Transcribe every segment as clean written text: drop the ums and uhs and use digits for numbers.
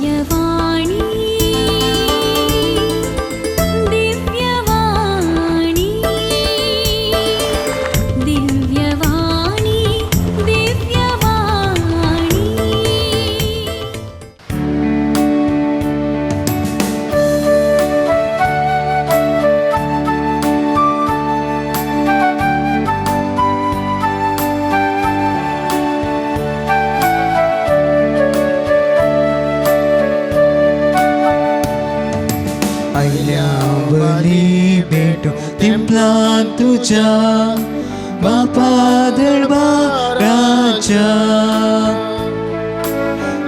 दिव्यवाणी, दिव्यवाणी, दिव्यवाणी, दिव्यवाणी. आयल्या बली भेटू तेंपलान तुज्या बापा दरबाराच्या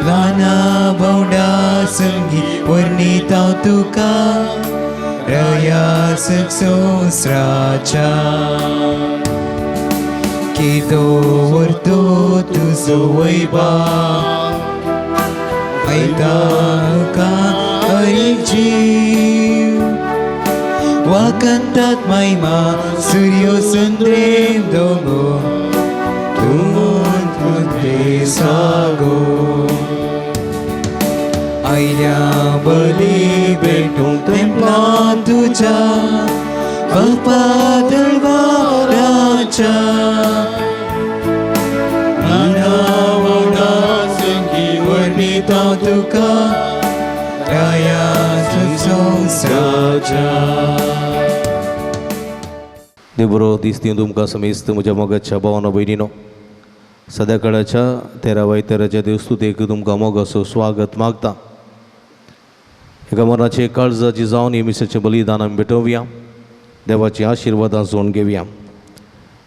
ल्हाना भोंवडा संगी वर्णिता तुका रया संवसाराच्या केदो व्हरतो तुजो वैभाव वयता तुका हर जीव वाकंतात महिमा सूर्यो सुंद्रेम दोंगो तूं सागो आयल्या बली भेटूंक तेंपलान तुज्या बापा दरबाराच्या ल्हाना व्हडा संगी वर्णिता तुका राया संवसाराच्या. देव बरो दीस दिवन तुमकां समेस्त म्हज्या मोगाच्या भावानो भयणीनो, सद्या काळाच्या 13व्या आयताराच्या देवस्तुतेक तुमकां मोगाचो स्वागत मागता. एका मनाचे काळजाची जावन ही मिसाचें बलिदान आमी भेटोवया, देवाची आशिर्वादां जोडून घेवया.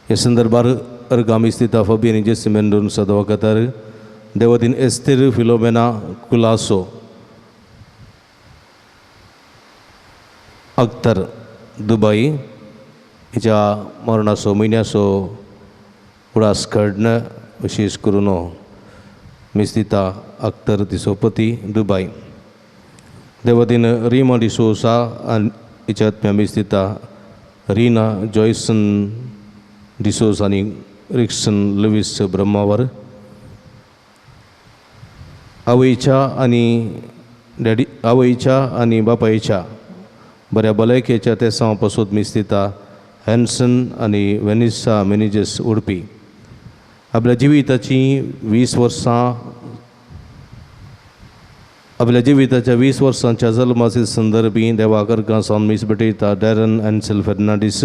ह्या संदर्भार अर्गामी स्थिता फबियन जेसी मेंडोन सदवकतार देवदीन एस्तेर फिलोमेना कुलासो अख्तर दुबई हिच्या मरणाचो म्हयन्याचो उडास काडन विशेश करून मिस्तिता अख्तर दिसोपती दुबई देवदीन रिमा डिसोसा आनी हिच्या आत्म्या मिस्तिता रिना जॉयसन डिसोस आनी रिक्सन लुवीस ब्रह्मावर आवयच्या आनी डॅडी आवयच्या आनी बापायच्या बऱ्या भलायकेच्या तेसांव पसून मिस्तिता हॅन्सन आनी वेनिसा मेनेजस उडपी आपल्या जिविताची 20 वर्सां आपल्या जिविताच्या 20 वर्सांच्या जल्माचे संदर्भी देवाक सावन मीस भेटयता डॅरन एन्सेल फेर्नांडीस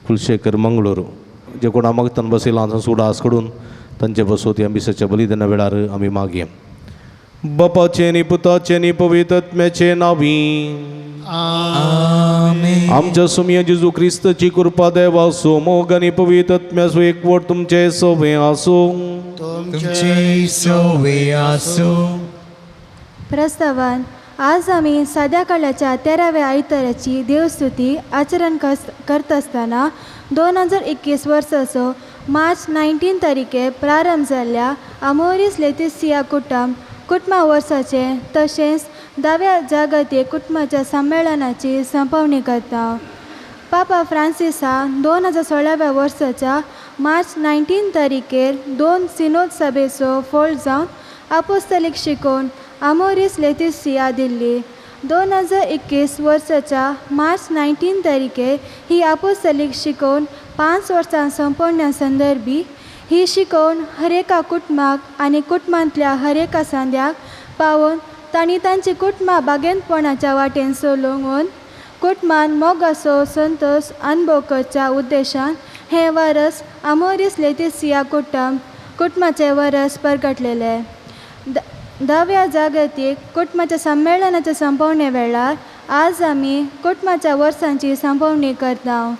कुलशेखर मंगळूर जे कोण मागतान बसयलां थंय उडास कडून तांचे बसोत ह्या मिसाच्या बलिदाना वेळार आमी मागया. बापाचें आनी पुताचें आनी पवित्र आत्म्याचें नांवी आमेन. आमच्या सुमया जेजू क्रिस्ताची कृपा देवाचो मोग आनी पवित्र आत्म्याचो एकवट तुमचे सवे आसूं. तुमचे सवे आसूं. प्रस्तावान आज आमी साद्या काळाच्या 13व्या आयताराची देवस्तुती आचरण करता आसतना 2021 वर्साचो मार्च 19 तारखे प्रारंभ जाल्ल्या आमोरीस लेतिसिया कुटुंब कुटुंबा वर्साचें तशेंच 10व्या जागतीक कुटुंबाच्या संमेलनाची संपवणी करता. पापा फ्रांसीस हा 2016व्या वर्साच्या मार्च 19 तारखेर 2 सिनोद सभेचो फोल जावन आपोस्तलीक शिकोवन आमोरीस लेतिसिया दिल्ली. 2021 वर्साच्या मार्च 19 तारखेर ही आपोस्तलीक शिकोवन 5 वर्सां संपवण्या संदर्भी ही शिकोवन हर एका कुटुंबाक आनी कुटुंबांतल्या हर एका सांद्याक पावोवन तांणी तांची कुटुंबां बागेंतपणाच्या वाटेन सोलोवन कुटुंबान मोगाचो संतोश अनुभव करच्या उद्देशान हें वरस आमोरीस लेतिसिया कुटुंब कुटुंबाचें वरस परगटलेलें. 10व्या जागतीक कुटुंबाच्या संमेलनाच्या संपवणे वेळार आज आमी कुटुंबाच्या वर्सांची संपवणी करता.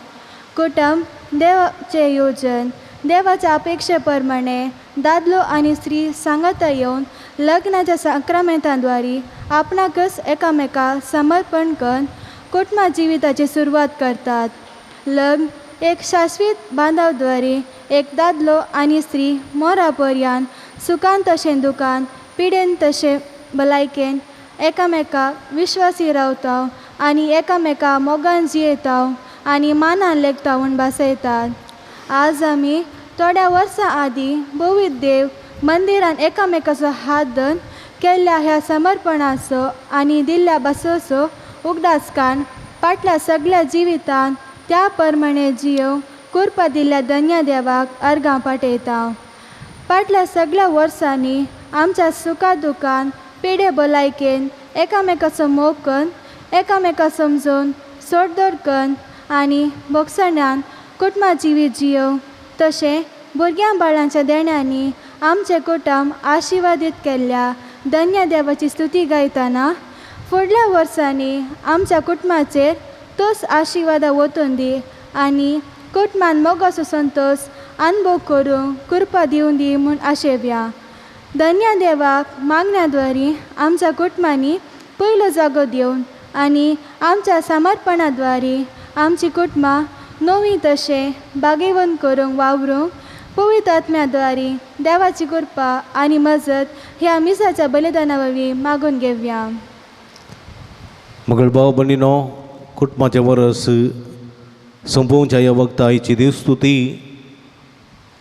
कुटुंब देवाचें योजन देवाच्या अपेक्षे प्रमाणे दादलो आनी स्त्री सांगाता येवन लग्नाच्या साक्रामेंताद्वारी आपणाकच एकामेकाक समर्पण करून कुटुंबा जिविताची सुरवात करतात. लग्न एक शाश्वीत बांदावद्वारी एक दादलो आनी स्त्री मोरा पर्यान सुखान तशें दुखान पिडेन तशें भलायकेन एकामेकाक विश्वासी रावता आनी एकामेका मोगान जियेता आनी मानान लेखता म्हूण भासयतात. आज आमी थोड्या वर्सां आदीं भोवीत देव मंदिरान एकामेकाचो हात धरून केल्ल्या ह्या समर्पणाचो आनी दिल्ल्या बसोचो उगडास काडून फाटल्या सगळ्या जिवितांत त्या प्रमाणे जियोवंक कृपा दिल्ल्या धन्य देवाक अर्गां पाठयता. फाटल्या सगळ्या वर्सांनी आमच्या सुखा दुखान पेडे भलायकेन एकामेकाचो मोग करून एकामेका समजून सोडदोड करून आनी भोगसण्यान कुटुंबा जिवीत जियोवंक तशें भुरग्यां बाळांच्या देण्यांनी आमचें कुटुंब आशिर्वादीत केल्ल्या धन्य देवाची स्तुती गायतना फुडल्या वर्सांनी आमच्या कुटुंबाचेर तोच आशिर्वादा वतून दी आनी कुटुंबान मोगाचो संतोश अनुभव करूंक कृपा दिवन दी म्हूण आशेवया. धन्य देवाक मागण्या द्वारी आमच्या कुटुंबांनी पयलो जागो दिवन आनी आमच्या समर्पणा द्वारी आमची कुटुंबां नवी तशें बागेवन करूंक वावरूंक पवित्र आत्म्या द्वारी देवाची कृपा आनी मजत ह्या मिसाच्या बलिदाना वरवीं मागून घेवया. मगळ भाव भयणीनो, कुटुंबाचें वरस सोंपोवच्या ह्या वखता आयची देवस्तुती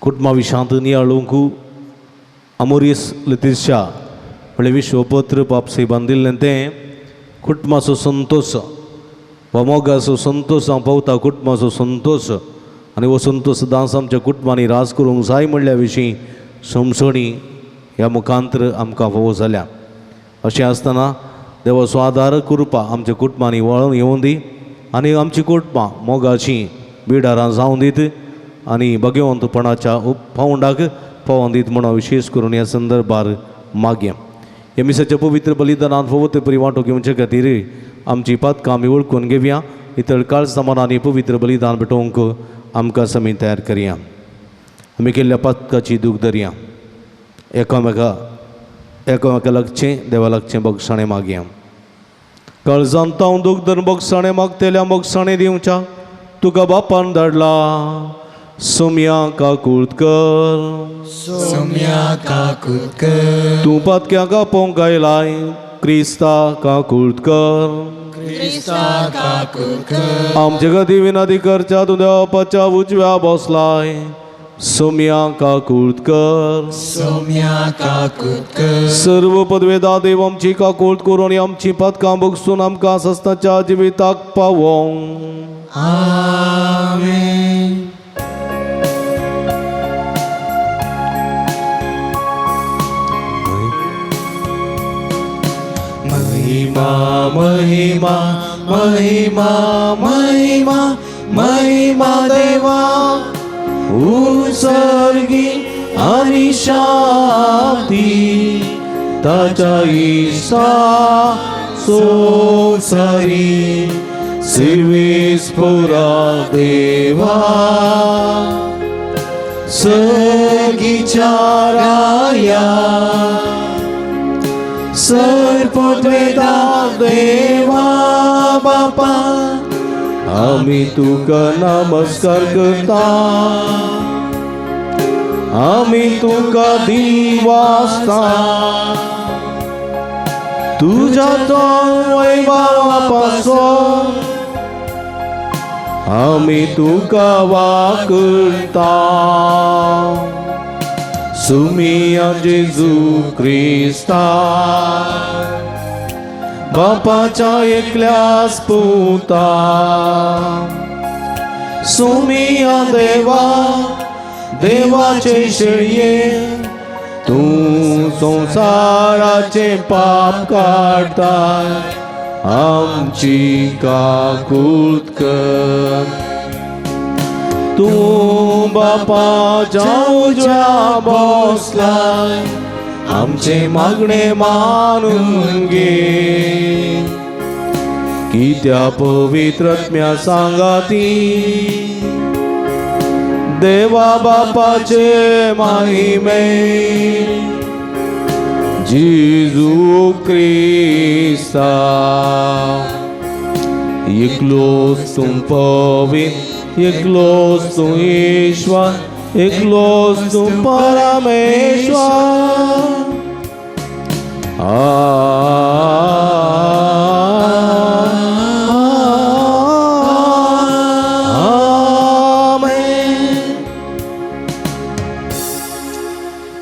कुटुंबा विशांत नियाळूंक अमोरीस लतीशा म्हळ्यार विश्वपत्र पापसे बांदिल्लें तें कुटुंबाचो संतोश वा मोगाचो संतोश हांव पावता कुटुंबाचो संतोश आनी हो संतोश सदांच आमच्या कुटुंबांनी राज करूंक जाय म्हणल्या विशीं समजणी ह्या मुखांतर आमकां फावो जाल्या. अशें आसतना देवाचो आदार कृपा आमच्या कुटुंबांनी वळून येवूं दी आनी आमची कुटुंबां मोगाचीं बिडारां जावं दीत आनी भगवंतपणाच्या पावंडाक पावोन दीत म्हणून विशेश करून ह्या संदर्भार मागया. ह्या मिसाच्या पवित्र बलिदानांत फावो ते परी वांटो घेवचे खातीर आमची पातकां आमी वळखून घेवया. इतर काळ सामानांनी पवित्र बलिदान भेटोवंक आमकां समी तयार करया. आमी केल्ल्या पातकाची दूख धरया. एकामेका एकामेका लागचें देवा लागचें बक्षाणें मागया. काळजांत हांव दूख धरून बक्षाणें मागतेल्या बक्षाणें दिवच्या तुका बापान धाडला. सोम्या काकूळत कर, सोम्या काकूत कर, तूं पातक्यांक आपोवंक आयलाय क्रिस्ता काकूळत कर, क्रिस्ता काकूत कर, आमचे गती विनंती करच्या तूं देवाच्या उजव्या बसलाय. सोम्या काकूळत कर, सोम्या काकूत कर, सर्व पदवेदा देव आमची काकूळत करून आनी आमची पातकां बगसून आमकां सस्ताच्या जिविताक पावोवंक. आमेन. महिमा महिमा महिमा महिमा महिमा देवा उत्सर्गी आनी शांती ताच्या इश्टा संवसारी सिर्वीस पुरा देवा सर्गीच्या राया सर्पद्वेदा देवा बापा आमी तुका नमस्कार करता, आमी तुका दिवासता, तुज्या तो वैभवा पासून आमी तुका वाकरता. सुमिया जेजू क्रिस्ता बापाच्या एकल्याच पुता, सुमिया देवा देवाचे शेळये तूं संवसाराचे पाप काडताय आमची काकूत कर. तूं बापाच्या उजव्या बसलाय आमचे मागणे मानून घे, कित्या पवित्र आत्म्या सांगाती देवा बापाचे महिमे जेजू क्रिस्ता एकलोच तूं पवित्र, एकलोच तूं ईश्वर, एकलोच तूं परमेश्वर. आमेन.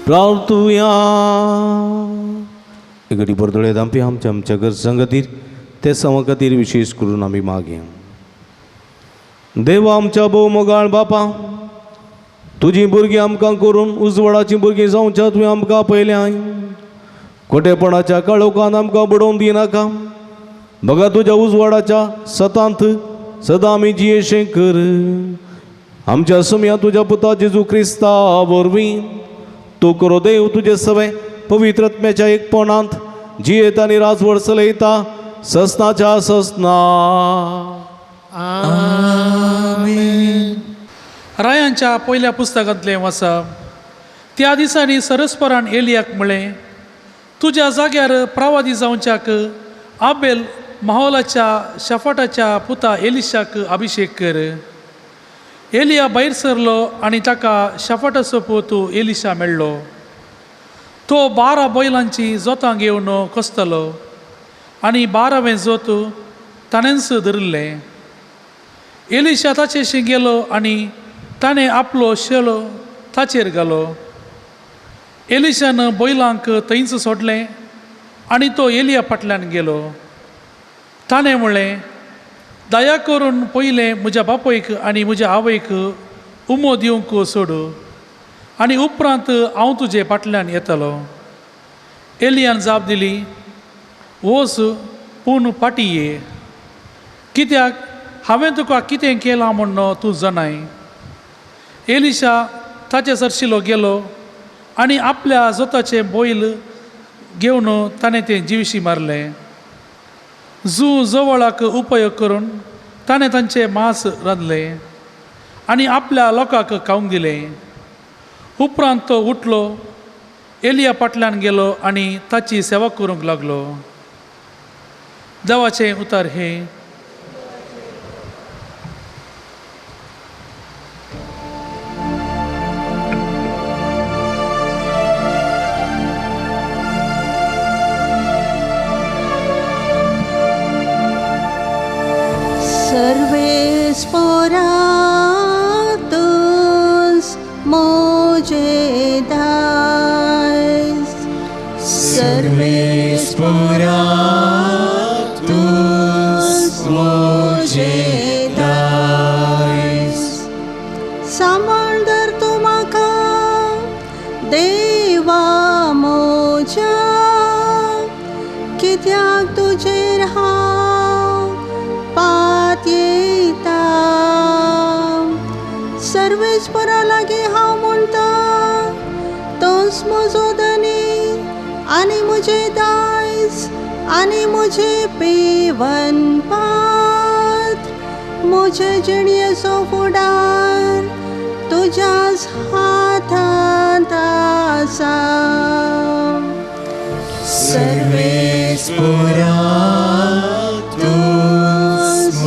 प्रार्थुया. घडीभर दोळे धांपी आमच्या आमच्या गरजां खातीर ते समा खातीर विशेश करून आमी मागया. देवा आमच्या भोव मोगाळ बापा, तुजी भुरगीं आमकां करून उजवाडाचीं भुरगीं जावच्या तुवें आमकां पयल्याय. खोटेपणाच्या काळोखान आमकां बुडोवन दिनाका, बघा तुज्या उजवाडाच्या सतांत सदां आमी जियेशें कर. आमच्या सुमया तुज्या पुता जेजू क्रिस्ता वरवीं तूं करो देव तुजे सवे पवित्र आत्म्याच्या एकपणांत जियेता आनी राजवड चलयता ससनाच्या ससना. रायांच्या पयल्या पुस्तकांतलें वाचप. त्या दिसांनी सरस्परान एलियाक म्हळें, तुज्या जाग्यार प्रवादी जावच्याक आबेल माहोलाच्या शफाटाच्या पुता एलिशाक अभिशेक कर. एलिया भायर सरलो आनी ताका शफाटाचो पूत एलिशा मेळ्ळो. तो 12 बैलांची जोतां घेवन कसतलो आनी 12वें जोत ताणेंच धरिल्लें. एलिशा ताचेशी गेलो आनी ताणें आपलो शेलो ताचेर घालो. एलिशान बैलांक थंयच सोडलें आनी तो एलिया फाटल्यान गेलो. ताणें म्हणलें, दया करून पयलें म्हज्या बापायक आनी म्हज्या आवयक उमो दिवंक सोड आनी उपरांत हांव तुजे फाटल्यान येतलो. एलियान जाप दिली, वच पूण फाटीं ये, कित्याक हांवें तुका कितें केलां म्हूण तूं जाणाय. एलिशा ताचे सरशिलो गेलो आनी आपल्या जोताचें बैल घेवन ताणें तें जिविशी मारलें. जू जवळाक उपयोग करून ताणें तांचें मांस रांदलें आनी आपल्या लोकांक खावंक दिलें. उपरांत तो उठलो, एलिया फाटल्यान गेलो आनी ताची सेवा करूंक लागलो. देवाचें उतर हें. Sporatus moje dais, Serve sporatus moje dais. सांबाळ तूं म्हाका देवा म्हज्या, कित्याक तुजेर हांव पातयेता. सर्वेस्परा लागीं हांव म्हणटा, तोच म्हजो धनी आनी म्हजें दायज आनी म्हजें पेवन पात्र, म्हजे जिणेचो फुडार तुज्याच हातांत आसा. Serve sporatus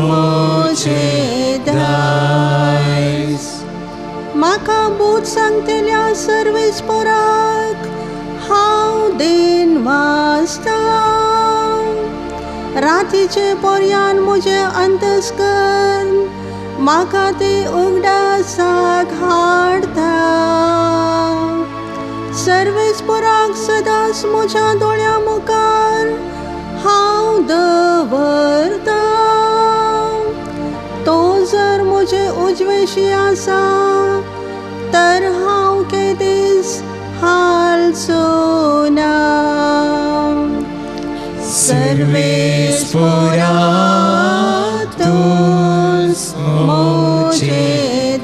moje dais. म्हाका बूत सांगतल्या सर्वेस्पराक हांव देन वाचता. रातीचे पर्यान म्हजें अंतस्कर्ण म्हाका ते उगडासाक हाडटा. सर्वेस्पराक सदांच म्हज्या दोळ्यां मुखार हांव दवरता. तो जर म्हजे उजवेशी आसा तर हांव केदीस हालचो ना. Serve sporatus moje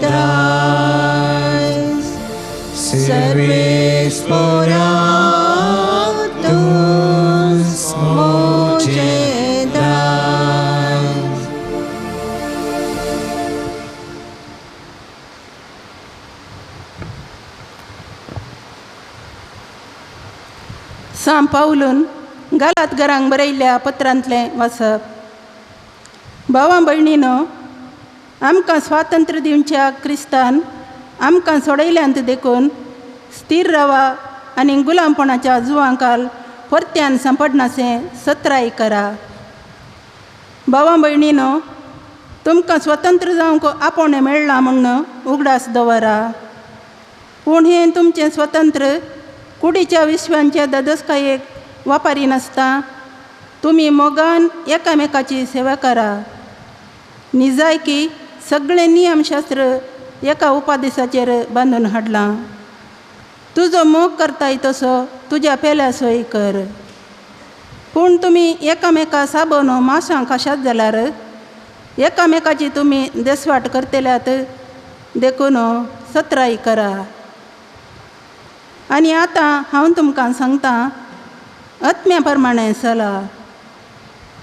dais. Serve sporatus moje dais. सांत पावलून गालातगरांक बरयल्ल्या पत्रांतलें वाचप. भावां भयणीनो, आमकां स्वातंत्र्य दिवच्या क्रिस्तान आमकां सोडयल्यांत देखून स्थिर रावा आनी गुलामपणाच्या जुवांकाल परत्यान सांपडनासें सत्राय करा. भावां भयणीनो, तुमकां स्वतंत्र जावंक आपोवणें मेळ्ळां म्हूण उगडास दवरा, पूण हें तुमचें स्वतंत्र कुडीच्या विश्वांच्या ददस्कायेक वापरिनासतना तुमी मोगान एकामेकाची सेवा करा. निजायकी सगळें नियमशास्त्र एका उपादेशाचेर बांदून हाडलां. तुजो मोग करताय तसो तुज्या पेल्यासोय कर. पूण तुमी एकामेका साबोन मासां खाशात जाल्यार एकामेकाची तुमी देसवाट करतल्यात देखून सत्राय करा. आनी आतां हांव तुमकां सांगता आत्म्या प्रमाणें चला.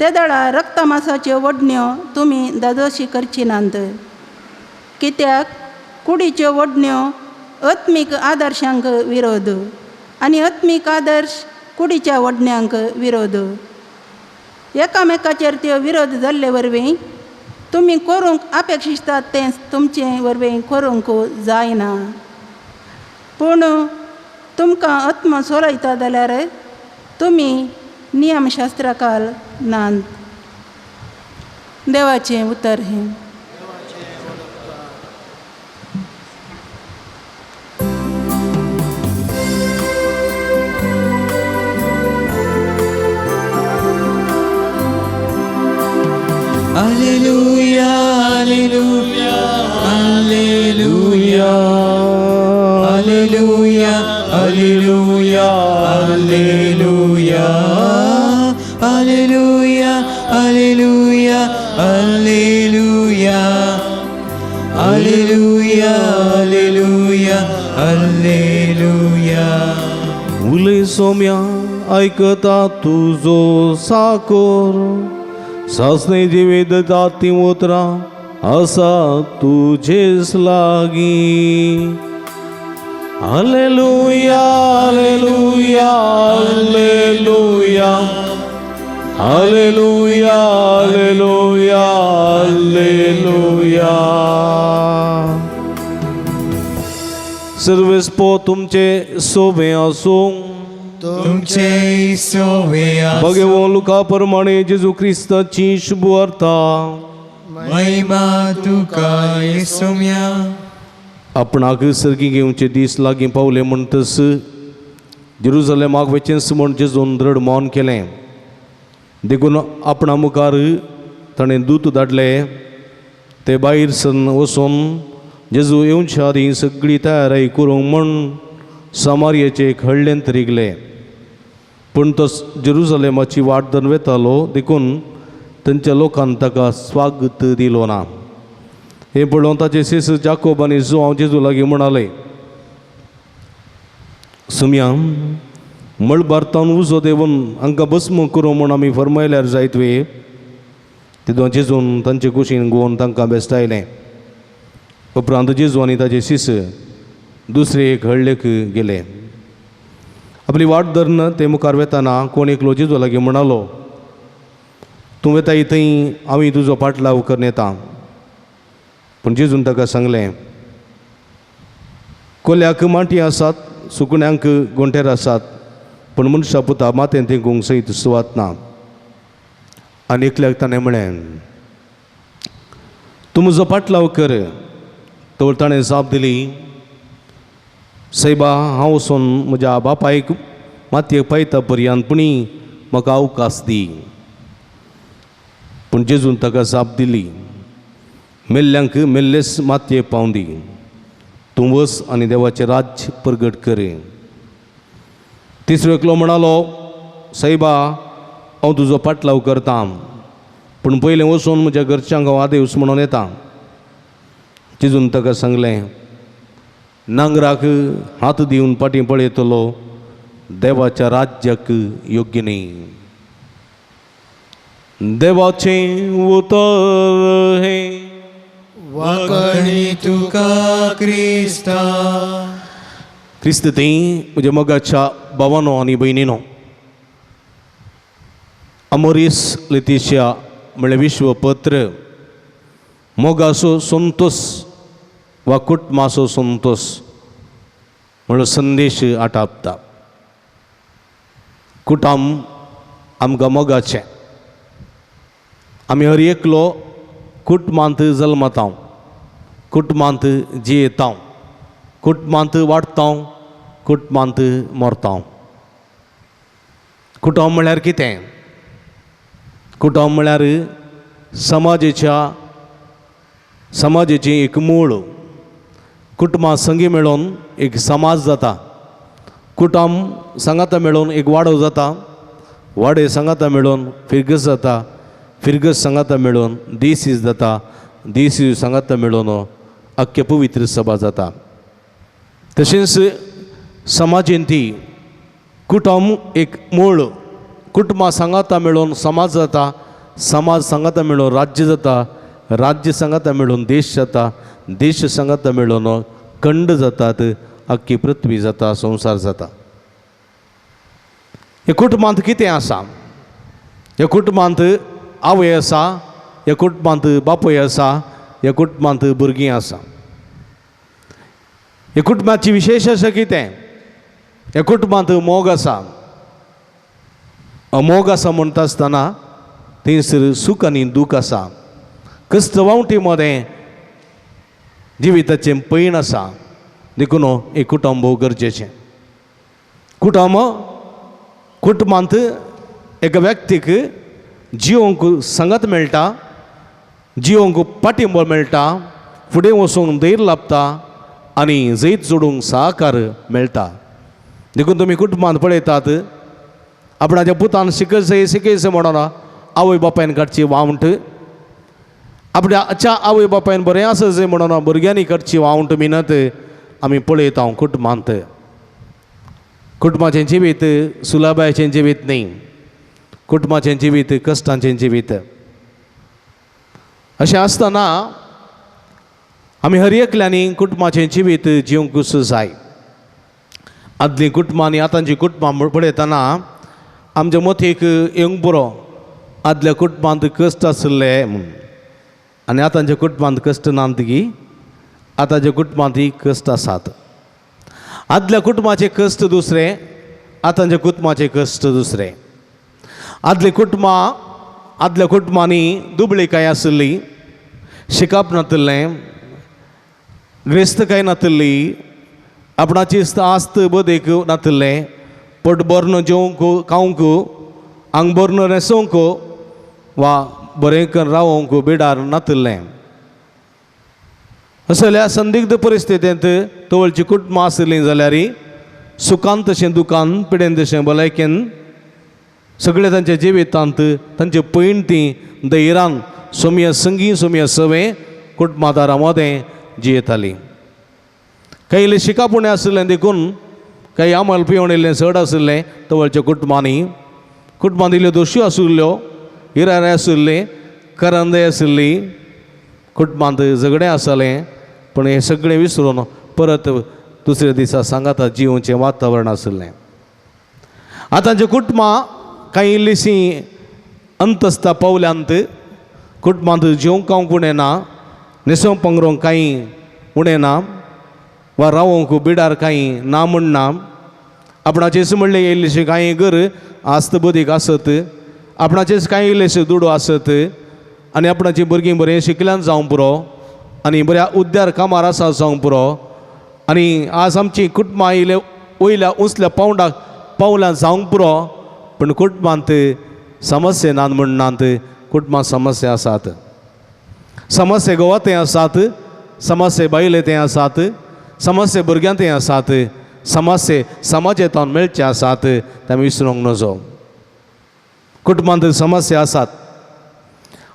ते दळा रक्तमासाच्यो वडण्यो तुमी दादोशी करची नात. कित्याक कुडीच्यो वडण्यो आत्मीक आदर्शांक विरोध आनी आत्मीक आदर्श कुडीच्या वडण्यांक विरोध. एकामेकाचेर त्यो विरोध जाल्ले वरवीं तुमी करूंक अपेक्षितात तें तुमचे वरवीं करूंक जायना. पूण तुमकां आत्मा चलयता जाल्यार तुमी नियमशास्त्राकाल नात. देवाचें उतर हें. Alleluia, alleluia, alleluia, alleluia, alleluia, alleluia, alleluia, alleluia, alleluia, alleluia, alleluia, alleluia. उलय सोम्या आयकता तुजो साकोर सासणे जिवेद ती उतरां आसा तुजेच लागीं. Hallelujah, hallelujah, hallelujah, hallelujah, hallelujah, hallelujah. सर्वेस्पो तुमचे सोबे आसूं. तुमचे सोवे भगवान लुका प्रमाणे जेजू क्रिस्ताची शुभवार्ता. महिमा तुका येसुम्या. आपणाक सर्गी घेवचे दीस लागीं पावले म्हणटच जेरुजलेमाक वचेंच म्हण जेजून दृढ मौन केलें. देखून आपणा मुखार ताणें दूत धाडले. ते भायर सरून वचून जेजू येवच्या आदीं सगळी तयारी करूंक म्हण सामारियाचे एक हळ्ळेंत रिगले. पूण तो जेरुजलेमाची वाट धरून वेतालो देखून थंयच्या लोकान ताका स्वागत दिलो ना. हें पळोवन ताचे शिस जाकोब आनी जुआंव जेजू लागीं म्हणाले, सुम्या मळबार तावन उजो देवून हांकां भस्म करूं म्हूण आमी फर्मायल्यार जायत वे. तेदों जेजून तांचे कुशीन गोवन तांकां बेस्टायलें. उपरांत जेजू आनी ताचे शिस दुसरे एक हळ्ळेक गेले. आपली वाट धरून ते मुखार वेताना कोण एकलो जेजू लागीं म्हणालो, तूं वेताय थंय आमी तुजो पाटलाव करून येता. पूण जेजून ताका सांगलें, कोल्याक माटी आसात, सुकण्यांक गोंटेर आसात, पूण मनशा पुता माथें तेंकूंक सयत सुवात ना. आनी एकल्याक ताणें म्हळें, तूं म्हजो पाटलाव कर. तर ताणें जाप दिली, सायबा हांव वचून म्हज्या बापायक मातयेक पायता पर्यंत पुणी म्हाका अवकाश दी. पूण जेजून ताका जाप दिली, मेल्ल्यांक मेल्लेच मातयेक पावूं दी, तूं वच आनी देवाचें राज्य परगट कर. तिसरो एकलो म्हणालो, सायबा हांव तुजो पाटलाव करता, पूण पयलें वचून म्हज्या घरच्यांक हांव आदेवस म्हणून येता. जेजून ताका सांगलें, नांगराक हात दिवन फाटीं पळयतलो देवाच्या राज्याक योग्य न्ही. देवाचें उतर हें. वाकणी तुका क्रिस्ता. क्रिस्त थंय म्हज्या मोगाच्या भावानो आनी भयणीनो, अमोरीस लेतिशिया म्हळ्यार विश्वपत्र मोगाचो संतोस वा कुटुंबाचो संतोस म्हणलो संदेश आटापता. कुटुंब आमकां मोगाचें. आमी हर एकलो कुटुंबांत जल्मता, कुटुंबांत जियेता, कुटुंबांत वाडटा, कुटुंबांत मरता. कुटुंब म्हळ्यार कितें? कुटुंब म्हळ्यार समाजेच्या समाजेचें एक मूळ. कुटुंबां संगी मेळोवन एक समाज जाता. कुटुंब सांगाता मेळोवन एक वाडो जाता. वाडे सांगाता मेळोवन फिरगस जाता. फिरगस सांगाता मेळोवन देसीस जाता. देसीस सांगाता मेळोवन आख्खे पवित्र सभा जाता. तशेंच समाजेन ती कुटुंब एक मूळ. कुटुंबां सांगाता मेळोवन समाज जाता. समाज सांगाता मेळोवन राज्य जाता. राज्य सांगाता मेळोवन देश जाता. देश सांगाता मेळोवन खंड जातात. आख्खी पृथ्वी जाता, संवसार जाता. ह्या कुटुंबांत कितें आसा? ह्या कुटुंबांत आवय आसा, ह्या कुटुंबांत बापूय आसा, ह्या कुटुंबांत भुरगीं आसा. ह्या कुटुंबाची विशेश आसा कितें? ह्या कुटुंबांत मोग आसा. मोग आसा म्हणटा आसतना थंयसर सूख आनी दूख आसा. क्रिस्त वावटी मदें जिविताचें पयण आसा. देखून एक कुटुंब भोव गरजेचें. कुटुंब कुटुंबांत एका व्यक्तीक जिवंक सांगात मेळटा, जिवंक पाठिंबो मेळटा, फुडें वचूंक धैर्य लाबता आनी जैत जोडूंक सहकार मेळटा. देखून तुमी कुटुंबांत पळयतात, आपणाच्या पुतान शिकयचें शिकयचें म्हणून आवय बापायन काडची वावंट, आपल्या आवय बापायन बरें आसा म्हणून भुरग्यांनी काडची वावंट मिनत आमी पळयता कुटुंबांत. कुटुंबाचें जिवीत सुलभायेचें जिवीत न्ही. कुटुंबाचें जिवीत कश्टांचें जिवीत. अशें आसतना आमी हर एकल्यांनी कुटुंबाचें जिवीत जिवंकूच जाय. आदलीं कुटुंबां आनी आतांचीं कुटुंबां पळयतना आमच्या मतीक येवंक पुरो, आदल्या कुटुंबांत कश्ट आशिल्ले म्हूण आनी आतांच्या कुटुंबांत कश्ट नात गी. आतांच्या कुटुंबांतय कश्ट आसात. आदल्या कुटुंबाचे कश्ट दुसरे, आतांच्या कुटुंबाचे कश्ट दुसरे. आदलीं कुटुंबां आदल्या कुटुंबांनी दुबळीकाय आशिल्ली, शिकप नातिल्लें, ग्रेस्तकाय नातिल्ली, आपणाची आस्त बदेक नातिल्लें, पोट भरून जेवंक खावंक, आंग भरून न्हेसोवंक वा बरें करून रावोंक बिडार नातिल्लें. असल्या संदिग्ध परिस्थितींत तवळची कुटुंबां आशिल्लीं जाल्यार सुखान तशें दुकान, पिडेन तशें भलायकेन सगळे तांच्या जिवितांत तांचे पयण ती धैर्यान सोमया संगी सोमया सवें कुटुंबादारां मदें जियेतालीं. कांय इल्लें शिकापुणें आशिल्लें देखून कांय आमल पिवण इल्लें चड आशिल्लें तवळच्या कुटुंबांनी. कुटुंबांत इल्ल्यो दोश्यो आशिल्ल्यो, इरारे आशिल्ले, करंदे आशिल्ली, कुटुंबांत झगडें आसतालें. पूण हें सगळें विसरून परत दुसऱ्या दिसा सांगाता जिवचें वातावरण आशिल्लें. आतांचीं कुटुंबां कांय इल्लीशीं अंतस्था पावल्यांत कुटुंबांत जेवंक खावंक उणें ना, न्हेसोवंक पांगरूंक कांय उणें ना, वा रावोंक बिडार कांय ना म्हण ना. आपणाचेच म्हणलें इल्लीशी कांय घर आस्त बदीक आसत, आपणाचेच कांय इल्लेशे दुडू आसत आनी आपणाचीं भुरगीं बरें शिकल्यान जावंक पुरो आनी बऱ्या उद्यार कामार आसा जावंक पुरो. आनी आज आमचीं कुटुंबां इल्ले वयल्या उंचल्या पावंडाक पावल्यां जावंक पुरो, पूण कुटुंबांत समस्या नात म्हण नात. कुटुंबांत समस्या आसात. समस्या गोवा ते आसात, समस्या बायले ते आसात, समस्या भुरग्यां ते आसात, समस्या समाजेंत मेळचे आसात. ते आमी विसरूंक नजो. कुटुंबांत समस्या आसात.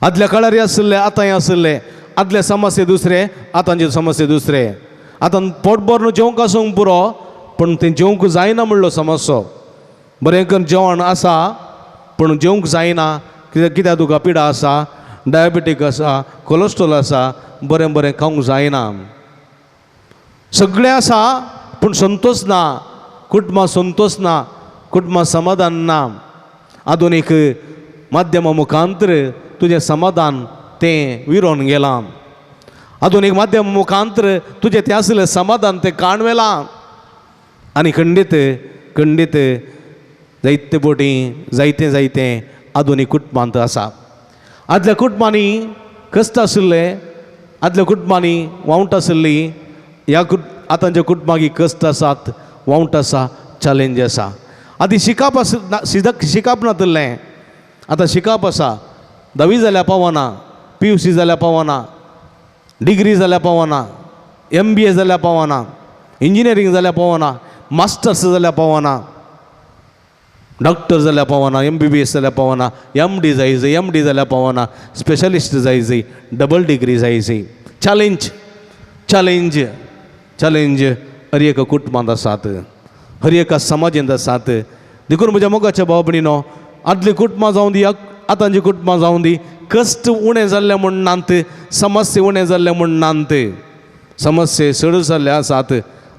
आदल्या काळार आशिल्ले, आतांय आशिल्ले. आदले समस्या दुसरे, आतांचे समस्या दुसरे. आतां पोट भरून जेवंक आसूंक पुरो, पूण तें जेवंक जायना म्हणलो समस्यो. बरें करून जेवण आसा पूण जेवंक जायना, कित्याक कित्याक तुका पिडा आसा, डायबिटीक आसा, कोलेस्ट्रॉल आसा, बरें बरें खावंक जायना. सगळें आसा पूण संतोश ना, कुटुंबां संतोश ना, कुटुंबां समाधान ना. आधुनीक माध्यमा मुखांतर तुजें समाधान तें विरोन गेलां. आधुनीक माध्यम मुखांतर तुजें तें आसलें समाधान तें काण व्हेलां. आनी खंडीत खंडीत जायते बोटी जायते जायते आधुनीक कुटुंबांत आसा. आदल्या कुटुंबांनी कश्ट आशिल्ले, आदल्या कुटुंबांनी वावंट आशिल्ली. ह्या आतांच्या कुटुंबांक कश्ट आसात, वावंट आसा, चॅलेंज आसा. आदी शिकप आस शिकप नातिल्लें, आतां शिकप आसा. धावी जाल्यार पावना, PUC जाल्यार पावना, डिग्री जाल्यार पावना, MBA जाल्यार पावना, इंजिनियरींग जाल्यार पावना, मास्टर्स जाल्यार पावना, डॉक्टर जाल्यार पावना, MBBS जाल्यार पावना, MD जाय जाय, MD जाल्यार पावना, स्पेशलिस्ट जाय जाय, डबल डिग्री जाय जाय. चॅलेंज चॅलेंज चॅलेंज हर एका कुटुंबांत आसात, हर एका समाजेंत आसात. देखून म्हज्या मोगाच्या भाव भयणीनो, आदलीं कुटुंबां जावं दी, आतांची कुटुंबां जावं दी, कश्ट उणें जाल्ले म्हूण नात, समस्या उणें जाल्ले म्हूण नात, समस्या चड जाल्ले आसात.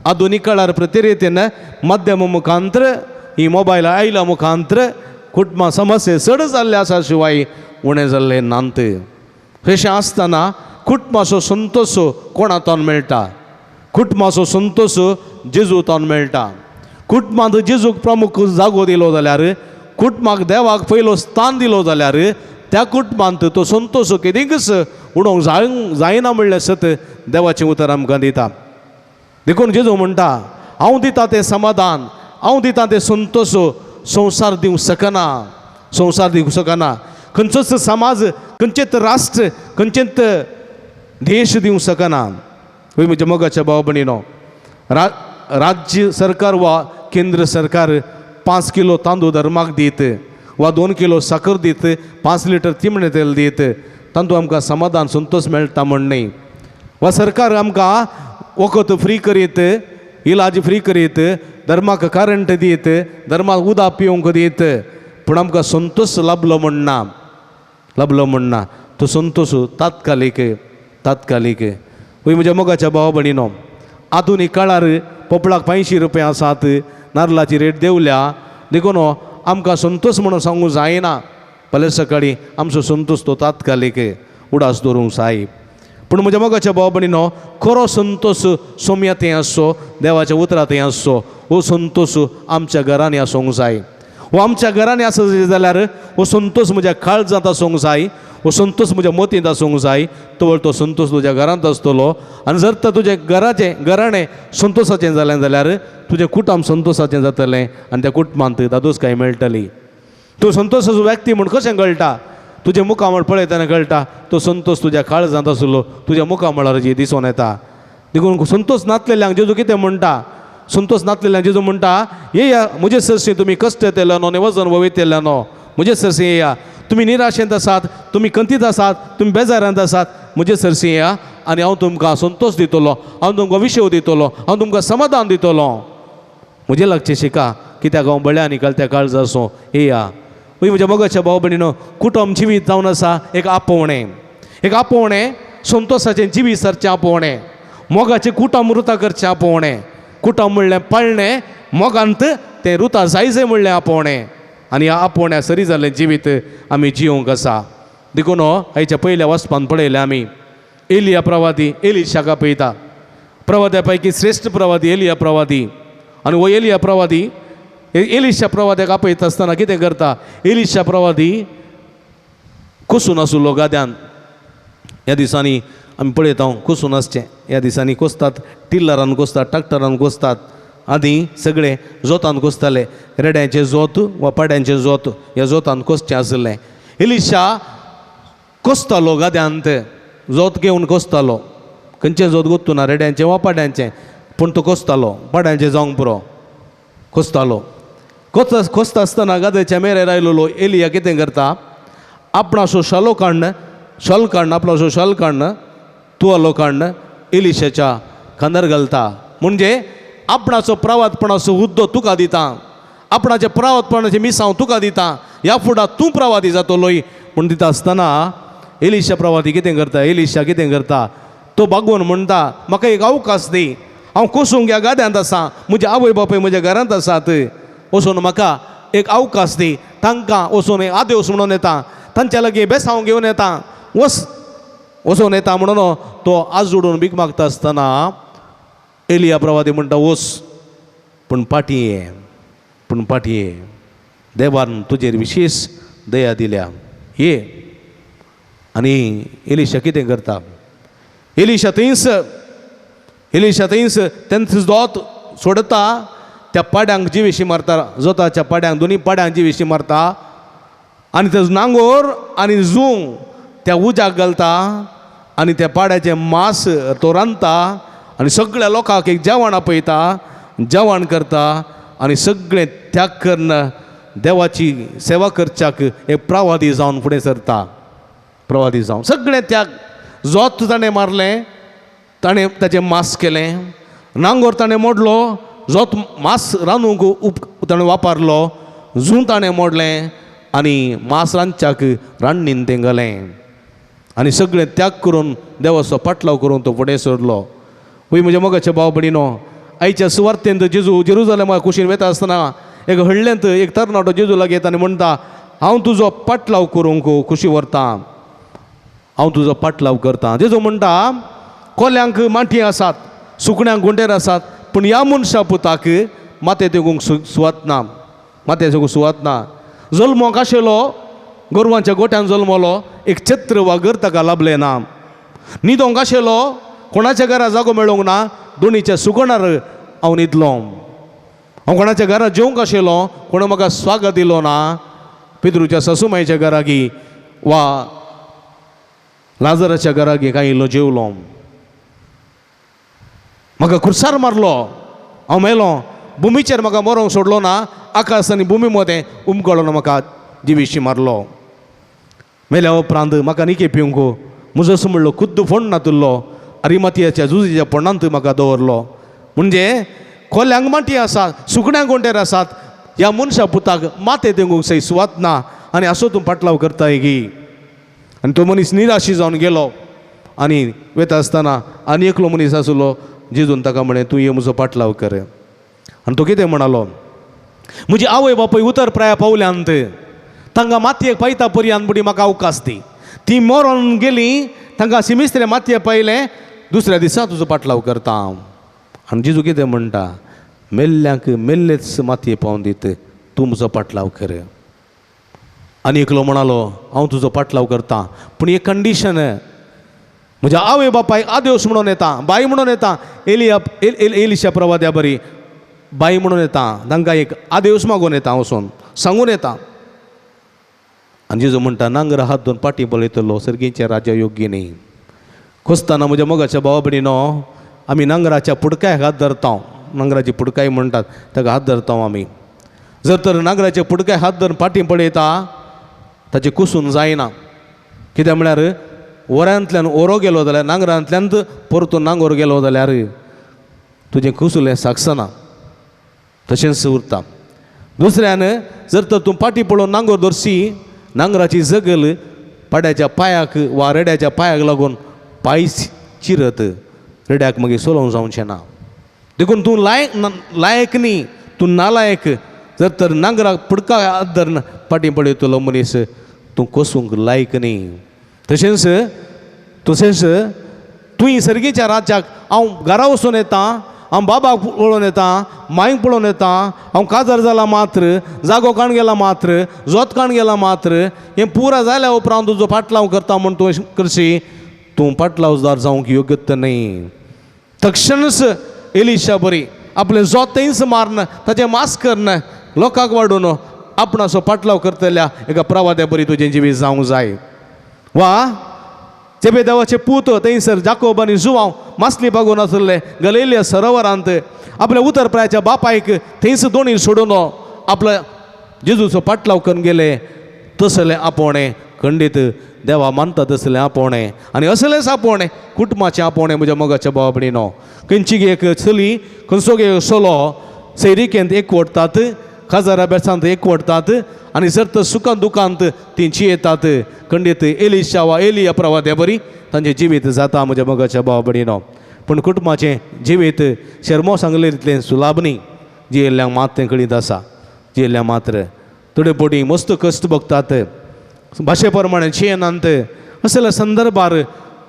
आधुनीक काळार प्रतिरितीन माध्यम मुखांत्र ही मोबायल आयला मुखांत्र कुटुंबां समस्या चड जाल्ले आसा शिवाय उणें जाल्ले नात. अशें आसतना कुटुंबाचो संतोश कोणातून मेळटा? कुटुंबाचो संतोश जेजूतून मेळटा. कुटुंबांत जेजूक प्रमुख जागो दिलो जाल्यार, कुटुंबाक देवाक पयलो स्थान दिलो जाल्यार त्या कुटुंबांत तो संतोश केदींकच उडोवंक जायना म्हणलें सत देवाचें उतर आमकां दिता. देखून जेजू म्हणटा, हांव दिता तें समाधान, हांव दिता तें संतोश संवसार दिवंक शकना, संवसार दिवंक शकना. खंयचोच समाज, खंयचेच राष्ट्र, खंयचेच देश दिवंक शकना. हय म्हज्या मोगाच्या भाव भयणीनो, राज्य सरकार वा केंद्र सरकार 5 किलो तांदूळ धर्माक दीत वा 2 किलो साकर दीत, 5 लिटर तिमणें तेल दीत, तातूंत आमकां समाधान संतोश मेळटा म्हण न्हय. वा सरकार आमकां वखद फ्री करीत, इलाज फ्री करीत, धर्माक करंट दीत, धर्माक उदक पिवंक दीत, पूण आमकां संतोश लाभलो म्हण ना, लाभलो म्हण ना. तो संतोश तात्कालीक, तात्कालीक. हय म्हज्या मोगाच्या भाव भयणीनो, आधुनीक काळार पोपळाक 500 रुपया आसात, नारलाची रेट देंवल्या, देखून आमकां संतोश म्हणून सांगूंक जायना. फाल्यां सकाळीं आमचो संतोश तो तात्कालीक उडास दवरूंक जाय. पूण म्हज्या मोगाच्या भाव भयणीनो, खरो संतोश सोम्या थंय आसचो, देवाच्या उतरा थंय आसचो. हो संतोश आमच्या घरांनी आसूंक जाय. हो आमच्या घरांनी आसत जाल्यार हो संतोश म्हज्या काळजांत आसूंक जाय, हो संतोश म्हज्या मतींत आसूंक जाय. तवळ तो संतोश तुज्या घरांत आसतलो. आनी जर तर तुजें घराचें घराणें संतोशाचें जालें जाल्यार तुजें कुटुंब संतोशाचें जातलें आनी त्या कुटुंबांत दादोसकाय मेळटली. तूं संतोशाचो व्यक्ती म्हूण कशें कळटा? तुजें मुखामळ पळयतना कळटा तो संतोश तुज्या काळजांत आसलो, तुज्या मुखामळार जी दिसून येता. देखून संतोश नातलेल्यांक जेजू कितें म्हणटा? संतोश नातलेल्यांक जेजू म्हणटा, येया म्हजे सरशी तुमी कश्ट येतले न्हू, वजन वयतले न्हू, म्हजे सरशी येया. तुमी निराशेंत आसात, तुमी खंतीत आसात, तुमी बेजारांत आसात, म्हजे सरशी येया आनी हांव तुमकां संतोश दितलो, हांव तुमकां विशेव दितलो, हांव तुमकां समाधान दितलो. म्हजे लागचें शिका, कित्याक हांव बळ्या आनी कळत्या काळजा आसूं. येया. हय म्हज्या मोगाच्या भाव भयणीनो, कुटुंब जिवीत जावन आसा एक आपोवणें, एक आपोवणें संतोशाचें जिवीत सरचें आपोवणें, मोगाचें कुटुंब रुता करचें आपोवणें. कुटुंब म्हणलें पाळणें, मोगांत तें रुता जाय जाय म्हणलें आपोवणें. आनी ह्या आपोवण्या सरी जाल्लें जिवीत आमी जियोंक आसा. देखून आयच्या पयल्या वाचपान पळयलें आमी एलिया प्रवादी एलिशाक आपयता. प्रवाद्या पैकी श्रेश्ठ प्रवादी एलिया प्रवादी. आनी हो एलिया प्रवादी एलिशा प्रवाद्याक आपयता आसतना कितें करता? एलिशा प्रवादी कोसून आसलो गाद्यान. ह्या दिसांनी आमी पळयता कोसून आसचें, ह्या दिसांनी कोसतात, टिल्लरान कोसतात, ट्रॅक्टरान कोसतात, आदीं सगळे जोतान कोसताले, रेड्यांचें जोत वा पाड्यांचें जोत ह्या जोतान कोसचें आसलें. एलिशा कोसतालो गाद्यांत, जोत घेवन कोसतालो. खंयचें जोत गोत्तू ना, रेड्यांचें वा पाड्यांचें, पूण तो कोसतालो, पाड्यांचें जावंक पुरो, कोसतालो. कोसता आसतना गाद्याच्या मेरेर आयलोलो एलिया कितें करता? आपणाचो शालो काडन, शॉल काडन, आपणाचो शॉल काडन, तुवालो काडन एलिशाच्या खांदार घालता. म्हणजे आपणाचो प्रवादपणाचो हुद्दो तुका दिता, आपणाचें प्रवादपणाचें मिसांव तुका दिता, ह्या फुडां तूं प्रवादी जातलोय म्हूण दिता आसतना एलिशा प्रवादी कितें करता? एलिशा कितें करता? तो बागोवन म्हणटा, म्हाका एक अवकाश दी, हांव कोसूंक ह्या गाद्यांत आसा, म्हजे आवय बापूय म्हज्या घरांत आसात, वचून म्हाका एक अवकाश दी, तांकां वचून एक आदेवस म्हणून येता, तांच्या लागीं बेसांव घेवन येता, वच वचून येता म्हणून तो आजोडून भीक मागता आसतना एलिया प्रवादी म्हणटा, वच, पूण फाटीं ये, पूण फाटीं ये, देवान तुजेर विशेश दया दिल्या, ये. आनी एलिशा कितें करता? एलिशा थंयच, एलिशा थंयच तेंच दोत सोडता, त्या पाड्यांक जिविशी मारता, जोताच्या पाड्यांक, दोनी पाड्यांक जिविशी मारता आनी ते नांगोर आनी जूं त्या उज्याक घालता आनी त्या पाड्याचें मांस तो रांदता आनी सगळ्या लोकांक एक जेवण आपयता, जेवण करता आनी सगळें त्याग करून देवाची सेवा करच्याक एक प्रवादी जावन फुडें सरता. प्रवादी जावन सगळें त्याग, जोत ताणें मारलें, ताणें ताचें मांस केलें, नांगोर ताणें मोडलो, जोत मांस रांदूंक ताणें वापरलो, जूं ताणें मोडलें आनी मांस रांदच्याक रांदणीन तें घालें आनी सगळें त्याग करून देवाचो पाटलाव करून तो फुडें सरलो. वय म्हज्या मोगाच्या भाव भयणीनो, आयच्या सुवार्तेंत जेजू जेरुजलेमा कुशीन वता आसतना एक हळ्ळेंत एक तरणाटो जेजू लागीं येता आनी म्हणटा, हांव तुजो पाटलाव करूंक खुशी व्हरता, हांव तुजो पाटलाव करता. जेजू म्हणटा, कोल्यांक माटी आसात, सुकण्यांक गुंडेर आसात, पूण ह्या मनशा पुताक माते तेगूंक सुवात ना, माते तेगूंक सुवात ना. जल्मोंक आशिल्लो गोरवांच्या गोट्यान जल्मलो, एक छत्र वा घर ताका लाभलें ना. न्हिदोंक आशिल्लो कोणाच्या घरा जागो मेळोंक ना, दोनीच्या सुगणार हांव न्हिदलो. हांव कोणाच्या घरा जेवंक आशिल्लो, कोणें म्हाका स्वागत दिलो ना. पित्रूच्या सासुमायच्या घरागी वा लाजराच्या घरागी कांय इल्लो जेवलो, म्हाका खुर्सार मारलो, हांव मेलो, भुमीचेर म्हाका मरोंक सोडलो ना, आकाश आनी भुमी मदें उमगळोन म्हाका जिविशी मारलो. मेल्या उपरांत म्हाका निके पिवंक म्हजो म्हणलो खुद्द फोंड नातुल्लो, अरिमातयाच्या जुजीच्या फोंडांत म्हाका दवरलो. म्हणजे कोल्यांक माटी आसात, सुकण्यांक गोंटेर आसात, ह्या मनशा पुताक माते तेंगूंक सय सुवात ना आनी असो तूं पाटलाव करताय गी. आनी तो मनीस निराशी जावन गेलो आनी वता आसतना आनी एकलो मनीस आसलो, जेजून ताका म्हळें, तूं ये म्हजो पाटलाव कर. आनी तो कितें म्हणालो, म्हजी आवय बापूय उतर प्राया पावल्यांत, तांकां मातयेक पायता पर्यंत बुडी म्हाका अवकाश दी. ती मरोन गेली, तांकां सिमिस्त्रे मातये पायलें, दुसऱ्या दिसा तुजो पाटलाव करता हांव. आनी जेजू कितें म्हणटा, मेल्ल्यांक मेल्लेच मातये पावन दीत, तूं म्हजो पाटलाव कर. आनी एकलो म्हणालो, हांव तुजो पाटलाव करता, पूण एक कंडिशन, म्हज्या आवय बापायक आदेवस म्हणून येता, बाय म्हणून येता, एलिया एलिशा प्रवाद्या बरी बाई म्हणून येता, तांकां एक आदेवस मागून येता, वचून सांगून येता. आनी जेजू म्हणटा, नांगर हात दोन पाटी पळयतलो सर्गींचें राज्य योग्य न्ही. खोसतना म्हज्या मोगाच्या भावा भयणीनो, आमी नांगराच्या पुडकाय हात धरता, नांगराची पुडकाय म्हणटात ताका हात धरता आमी. जर तर नांगराचे पुडकाय हात धरून पाटी पळयता ताचें कुसून जायना. कित्याक म्हळ्यार वरांतल्यान ओरो गेलो जाल्यार, नांगरांतल्यान परतून नांगोर गेलो जाल्यार तुजें कुसुलें सागसना, तशेंच उरता. दुसऱ्यान जर तर तूं पाटी पळोवन नांगोर दरशी, नांगराची जगल पाड्याच्या पांयाक वा रेड्याच्या पांयाक लागून पांय चिरत, रेड्याक मागीर सोलोवंक जावचें ना. देखून तूं लायक लायक न्ही, तूं नालायक. जर तर नांगराक पुडका हात धरून पाटी पळयतलो मनीस तूं कोसूंक लायक न्ही. तशेंच तशेंच तुवें सर्गीच्या राज्याक हांव घरा वचून येता, हांव बाबाक पळोवन येता, मांयक पळोवन येता, हांव काजार जाला मात्र, जागो काण गेला मात्र, जोत काण गेला मात्र, हें पुरा जाल्या उपरांत तुजो पाटलाव करता म्हूण तूं करशी, तूं पाटलावदार जावंक योग्य न्ही. तक्षणच एलिशा बरी आपलें जोत थंयच मारन, ताचें मास करन, लोकांक वाडून आपणाचो पाटलाव करतल्या एका प्रवाद्या बरी तुजें जिवीत जावंक जाय. वा जेबेदेवाचे पूत थंयसर जाकोब आनी जुवांव मासली बागोवन आसले गलेलिया सरोवरांत आपल्या उतर प्रायाच्या बापायक थंयच दोणी सोडून आपल्या जेजूचो पाटलाव करून गेले. तसलें आपोवणें खंडीत देवा मानता तसलें आपोवणें आनी असलेंच आपोवणें कुटुंबाचें आपोवणें म्हज्या मोगाच्या भावा भयणीनो. खंयची एक चली खंयचो एक चलो सैरिकेंत एकवटतात, काजारा बेसांत एकवटतात आनी जर तर सुखान दुखांत ती जियेतात. खंडीत एलिशा वा एलिया प्रवाद्या बरी तांचें जिवीत जाता म्हज्या मोगाच्या भावा भयणीनो. पूण कुटुंबाचें जिवीत शेरमो सांगलें तितलें सुलाभ न्ही, जियेल्ल्यांक मात तें कळीत आसा. जियेल्ल्या मात्र थोडे पोटी मस्त कश्ट भोगतात, भाशे प्रमाणे जियेनात. असल्या संदर्भार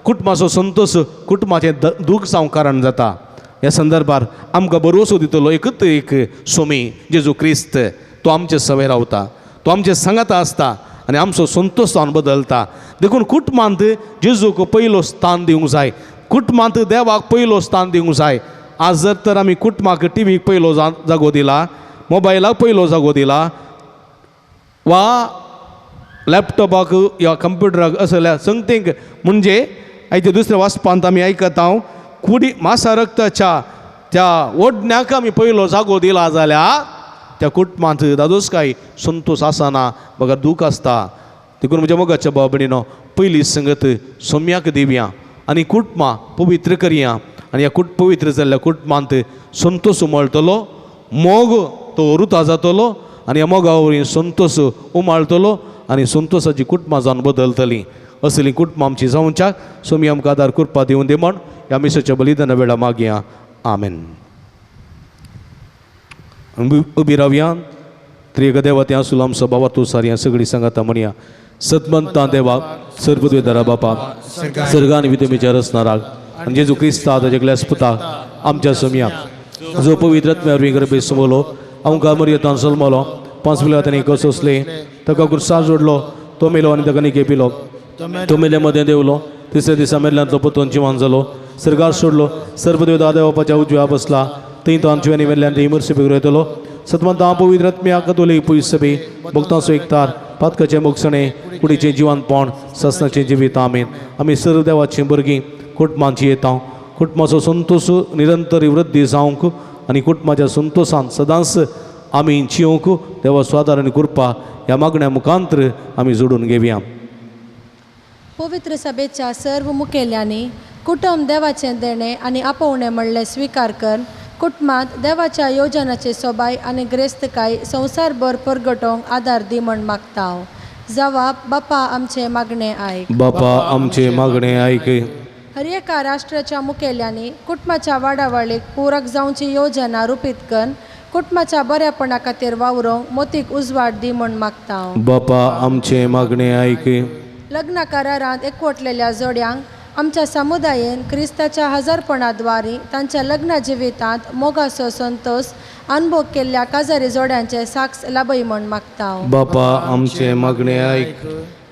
कुटुंबाचो संतोश कुटुंबाचें दूख जावंक कारण जाता. ह्या संदर्भार आमकां भरवसो दितलो एकूच एक स्वामी जेजू क्रिस्त. तो आमचे सवे रावता, तो आमचे सांगाता आसता आनी आमचो संतोश जावन बदलता. देखून कुटुंबांत जेजूक पयलो स्थान दिवंक जाय, कुटुंबांत देवाक पयलो स्थान दिवंक जाय. आज जर तर आमी कुटुंबाक टिवीक पयलो जागो दिला, मोबायलाक पयलो जागो दिला वा लॅपटॉपाक या कंप्युटराक असल्या संगतींक, म्हणजे आयच्या दुसऱ्या वाचपांत आमी आयकता हांव कुडी मासा रक्ताच्या त्या ओडण्याक आमी पयलो जागो दिला जाल्यार त्या कुटुंबांत दादोस काय संतोश आसना, बगर दूख आसता. देखून म्हज्या मोगाच्या भाव भयणीनो, पयली संगत सोम्याक दिवया आनी कुटुंबां पवित्र करया आनी ह्या पवित्र जाल्ल्या कुटुंबांत संतोश उमळटलो, मोग तो रुता जातलो आनी ह्या मोगा वरवीं संतोश उमाळटलो आनी संतोशाची कुटुंबां जावन बदलतलीं. असलीं कुटुंबां आमची जावच्याक सोमी आमकां आदार कृपा दिवन दी म्हण ह्या मिसाच्या बलिदाना वेळा मागया. आमेन. उबी रावया. त्रिएक देवा त्या आसूल आमचो बाबा तूं सारया सगळीं सांगाता म्हणया. सतमंता देवा सर्वद्वेदरा बापा सर्गान विधमीच्या रचणाराक आनी जेजू क्रिस्ता ताच्या एकल्याच पुताक आमच्या सोमया जो पवित्र आत्म्या वरवीं गर्भे समवलो, आमकां मर्यतान जल्मलो, 5 विला ताणें सोंसले, ताका खुर्सार जोडलो, तो मेलो आनी ताका निके पिलो, तो मेले मदें देंवलो, तिसऱ्या दिसा मेल्ल्यांतलो परतून जिवान जालो, सर्गार सोडलो, सर्वदेव दादा बापाच्या उजव्या बसला, थंय तो आमच्या आनी मेल्ल्यान इमर्सी बेगीन येतलो. सतमंता पवित्र आत्म्या कतोलीक पयस सभे भक्तांचो एकतार पातकाचें मोगसणें कुडीचें जिवानपण सासणाचें जिवीत. आमेन. आमी सर्व देवाचीं भुरगीं कुटुंबांची येता, कुटुंबाचो संतोश निरंतर वृद्धी जावंक आनी कुटुंबाच्या संतोशान सदांच आमी जिवंक देवा स्वादार आनी कृपा ह्या मागण्या मुखांतर आमी जोडून घेवया. पवित्र सभेच्या सर्व मुखेल्यांनी कुटुंब देवाचें देणें आनी आपोवणें म्हणलें स्विकार कर कुटुंबांत देवाच्या योजनाचे सोबाय आनी ग्रेस्तकाय संवसारभर परगटोवंक आदार दी म्हण मागता हांव. जवाब बापा आमचें मागणें आयक. बापा आमचें मागणें आयक. हर एका राष्ट्राच्या मुखेल्यांनी कुटुंबाच्या वाडावळीक पूरक जावची योजना रुपीत करून कुटुंबाच्या बऱ्यापणा खातीर वावरोंक मोतीक उजवाड दी म्हण मागता हांव. बापा आमचें मागणें आयक. लग्न करारांत एकवटलेल्या जोड्यांक आमच्या समुदायेन क्रिस्ताच्या हजारपणाद्वारी तांच्या लग्न जिवितांत मोगाचो संतोश अनुभव केल्ल्या काजारी जोड्यांचे साक्ष लाभय म्हण मागता हांव. बापा आमचें मागणें आयक.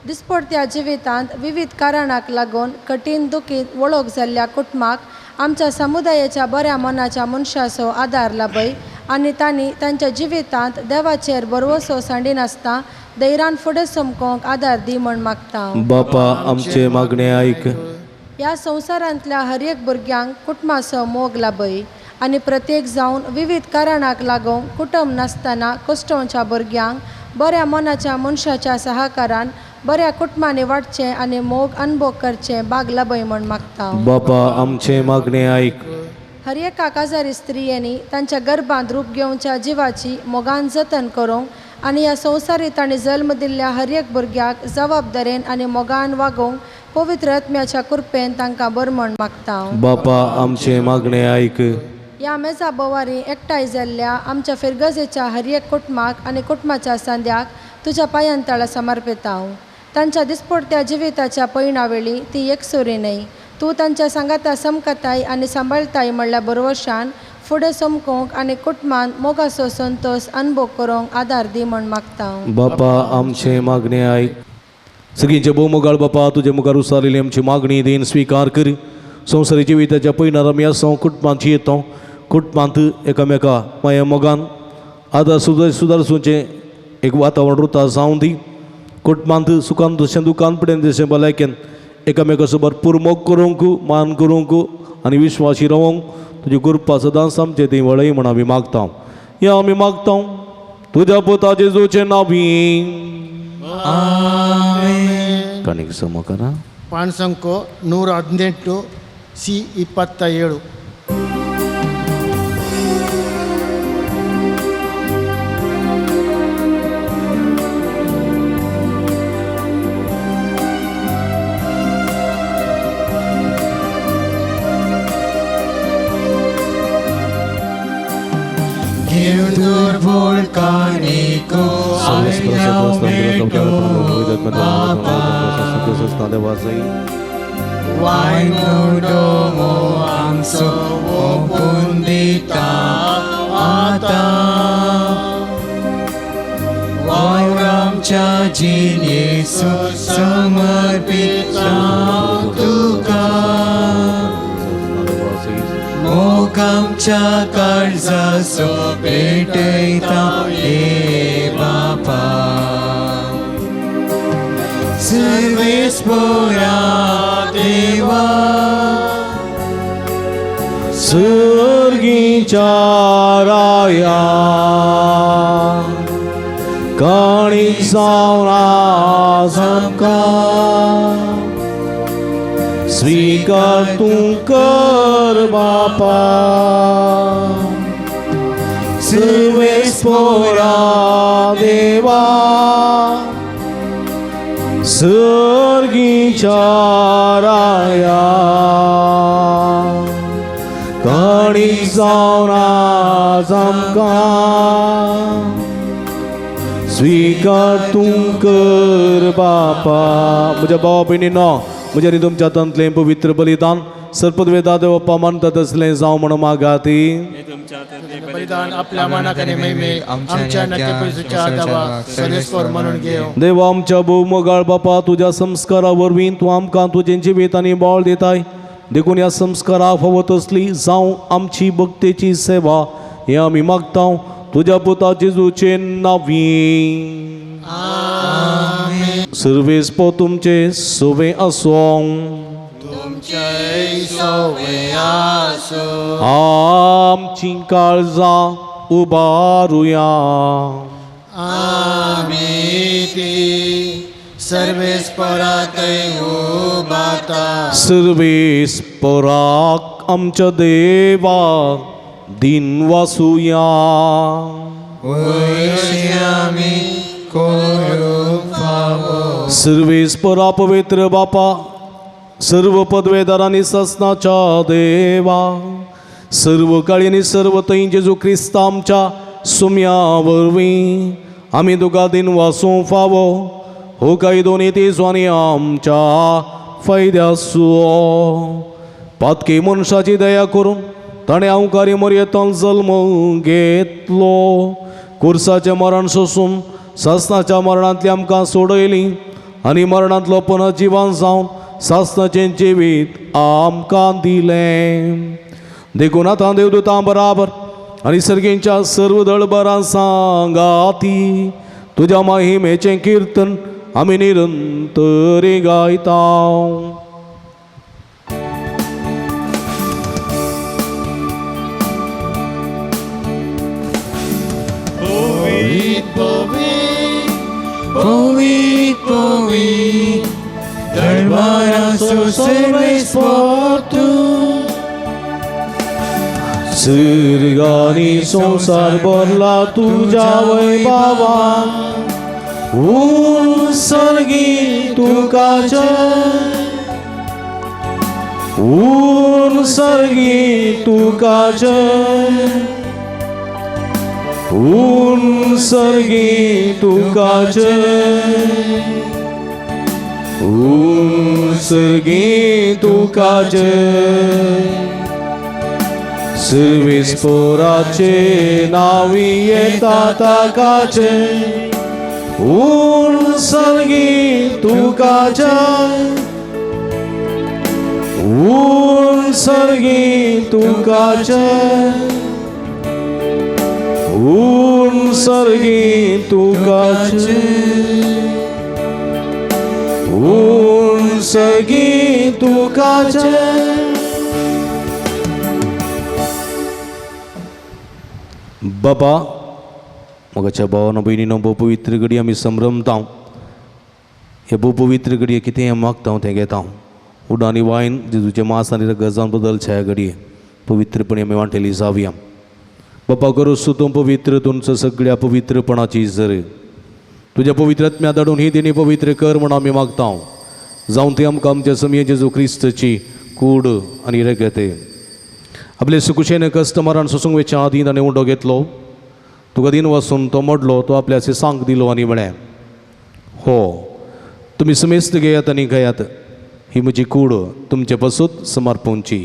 दिसपडत्या जिवितांत विविध कारणाक लागून कठीण दुखीत वळख जाल्ल्या कुटुंबाक आमच्या समुदायाच्या बऱ्या मनाच्या मनशाचो आदार लाभय आनी तांणी तांच्या जिवितांत देवाचेर भरवसो सांडिनासतना धैर्यान फुडें समकोंक आदार दी म्हण मागता हांव. बापा आमचें मागणें आयक. ह्या संवसारांतल्या हर एक भुरग्यांक कुटुंबाचो मोग लाभय आनी प्रत्येक जावन विविध कारणाक लागून कुटुंब नासतना कश्टोवच्या भुरग्यांक बऱ्या मनाच्या मनशाच्या सहकारान बऱ्या कुटुंबांनी वाडचें आनी मोग अनुभव करचें बाग लाभय म्हण मागता. बापा आमचें मागणें आयक. हर एका काजारी स्त्रियांनी तांच्या गर्भांत रूप घेवच्या जिवाची मोगान जतन करूंक आनी ह्या संवसारीत तांणी जल्म दिल्ल्या हर एक भुरग्याक जबाबदारेन आनी मोगान वागोवंक पवित्र आत्म्याच्या कृपेन तांकां बरें म्हण मागता. बापा आमचें मागणें आयक. ह्या मेजा बोवारी एकठांय जाल्ल्या आमच्या फिरगजेच्या हर एक कुटुंबाक आनी कुटुंबाच्या सांद्याक तुज्या पांयां तळा समर्पिता हांव. तांच्या दिसपडत्या जिविताच्या पयणावेळी ती एकसुरी न्हय, तूं तांच्या सांगाता समकताय आनी सांबाळताय म्हणल्या बरवशान फुडें समकोंक आनी कुटुंबान मोगाचो संतोश अनुभव करूंक आदार दी म्हण मागता हांव. बापा आमचें मागणें आयक. सगळींचे भोव मोगाळ बापा, तुजे मुखार उसारिल्ली आमची मागणी देन स्विकार कर. संवसारी जिविताच्या पयणार आमी आसा कुटुंबांची येता, कुटुंबांत एकामेका माया मोगान आदार सुदारचें एक वातावरण रुता जावं दी. कुटुंबांत सुखान तशें दुकान पडेन तशें भलायकेन एकामेकाचो भरपूर मोग करूंक, मान करूंक आनी विश्वासी रावंक तुजी कृपा सदांच आमचे ती वळय म्हण आमी मागता. ह्या आमी मागता तुज्या पुता जेजूचें नांवी. कणीक समो करा. ಪಾಣಸಂಕು 118 ಸಿ 27. दुर्बोळ वायनो आमचो ओपून दिता आतां वावर आमच्या जिणेचो समर्पिता तुका मोग आमच्या आमच्या काळजाचो पेटयता हे बापा सर्वेस्पोरा देवा सर्गीच्या राया काणी जावन आज आमकां स्विकार तूं कर बापा सर्वेस्पोरा देवा सर्गीच्या राया काणी जावन आज आमकां स्विकार तूं कर बापा. म्हज्या भावा भयणीनो, म्हज्या आनी तुमच्या हातांतलें पवित्र बलिदान सर्पदवेदा देवप्पा मानता तसलें जावं म्हण मागाती. बलिदान आपल्या मनाक आनी महिमेक आमच्या नक्की दावा सर्वेस्पोर म्हणून घेव. देवा आमच्या भोव बापा, तुज्या संस्कारा वरवीं तूं आमकां तुजें जिवीत आनी बळ दिताय, देखून ह्या संस्कारा फावो तसली जावं आमची भक्तेची सेवा हें आमी मागता तुज्या पुता जेजूचे नांवी. सर्वेस्पो तुमचे सोवे आसूं. आमची काळजां उबारुया. आमी ती सर्वेस्परातय उबाता. सर्वेस्पराक आमच्या देवाक दिन वासुया. वयशी आमी करूंक फावो. सर्वेस्परा पवित्र बापा, सर्व पदवेदार आनी ससनाच्या देवा, सर्व काळी आनी सर्व थंय जेजू क्रिस्त आमच्या सुम्या वरवीं आमी तुका दिन वासूं फावो. हो कायदो नीतीचो आनी आमच्या फायद्याचो. पातकी मनशाची दया करून ताणें अवकारी मरयेंत जल्म घेतलो, कुर्साचें मरण सोसून सासनाच्या मरणांतली आमकां सोडयली आनी मरणांतलो पुनर्जिवन जावन सासनाचें जिवीत आमकां दिलें. देखून आतां देवदूतां बराबर आनी सर्गींच्या सर्व दळबरां सांगाती तुज्या महिमेचें किर्तन आमी निरंतर गायता. पवित पवित दरबाराचो सर्वेस्पोर तूं. सर्गानी संवसार भरला तुज्या वैभवान, ऊन सर्गी तुका जय, ऊन सर्गी तुका जय, ऊन सर्गी तुका जय, ऊन सर्गी तुका जय. सर्वेस्पोराचे नावी येता ताकाचे, ऊन सर्गी तुका जय, ऊन सर्गी तुका जय, ऊन सर्गी तुका जय, ऊन सर्गी तुका जय. बाबा मोगाच्या भावानो भयणीनो, भोव पवित्र घडी आमी संभ्रमता. हे भोव पवित्र घडये कितें मागता तें घेता. उडो आनी वायन जेजूचें मांस आनी रगत जावन बदलच्या ह्या घडये पवित्रपणी आमी वांटेली जावया. बापा करूस तूं पवित्र तुमचो सगळ्या पवित्रपणाची जर तुज्या पवित्र आत्म्या धाडून ही देणी पवित्र कर म्हूण आमी मागता. जावन ती आमकां आमच्या समये जेजू क्रिस्तची कूड आनी रगत. आपले सुकुशेन कस्टमरान सोसूंक वेच्या आदीं ताणें उंडो घेतलो, तुका दिन वसून तो मोडलो, तो आपल्या सांग दिलो आनी म्हळें, हो तुमी समेस्त घेयात आनी घेयात, ही म्हजी कूड तुमचे पसूत समर्पूंची.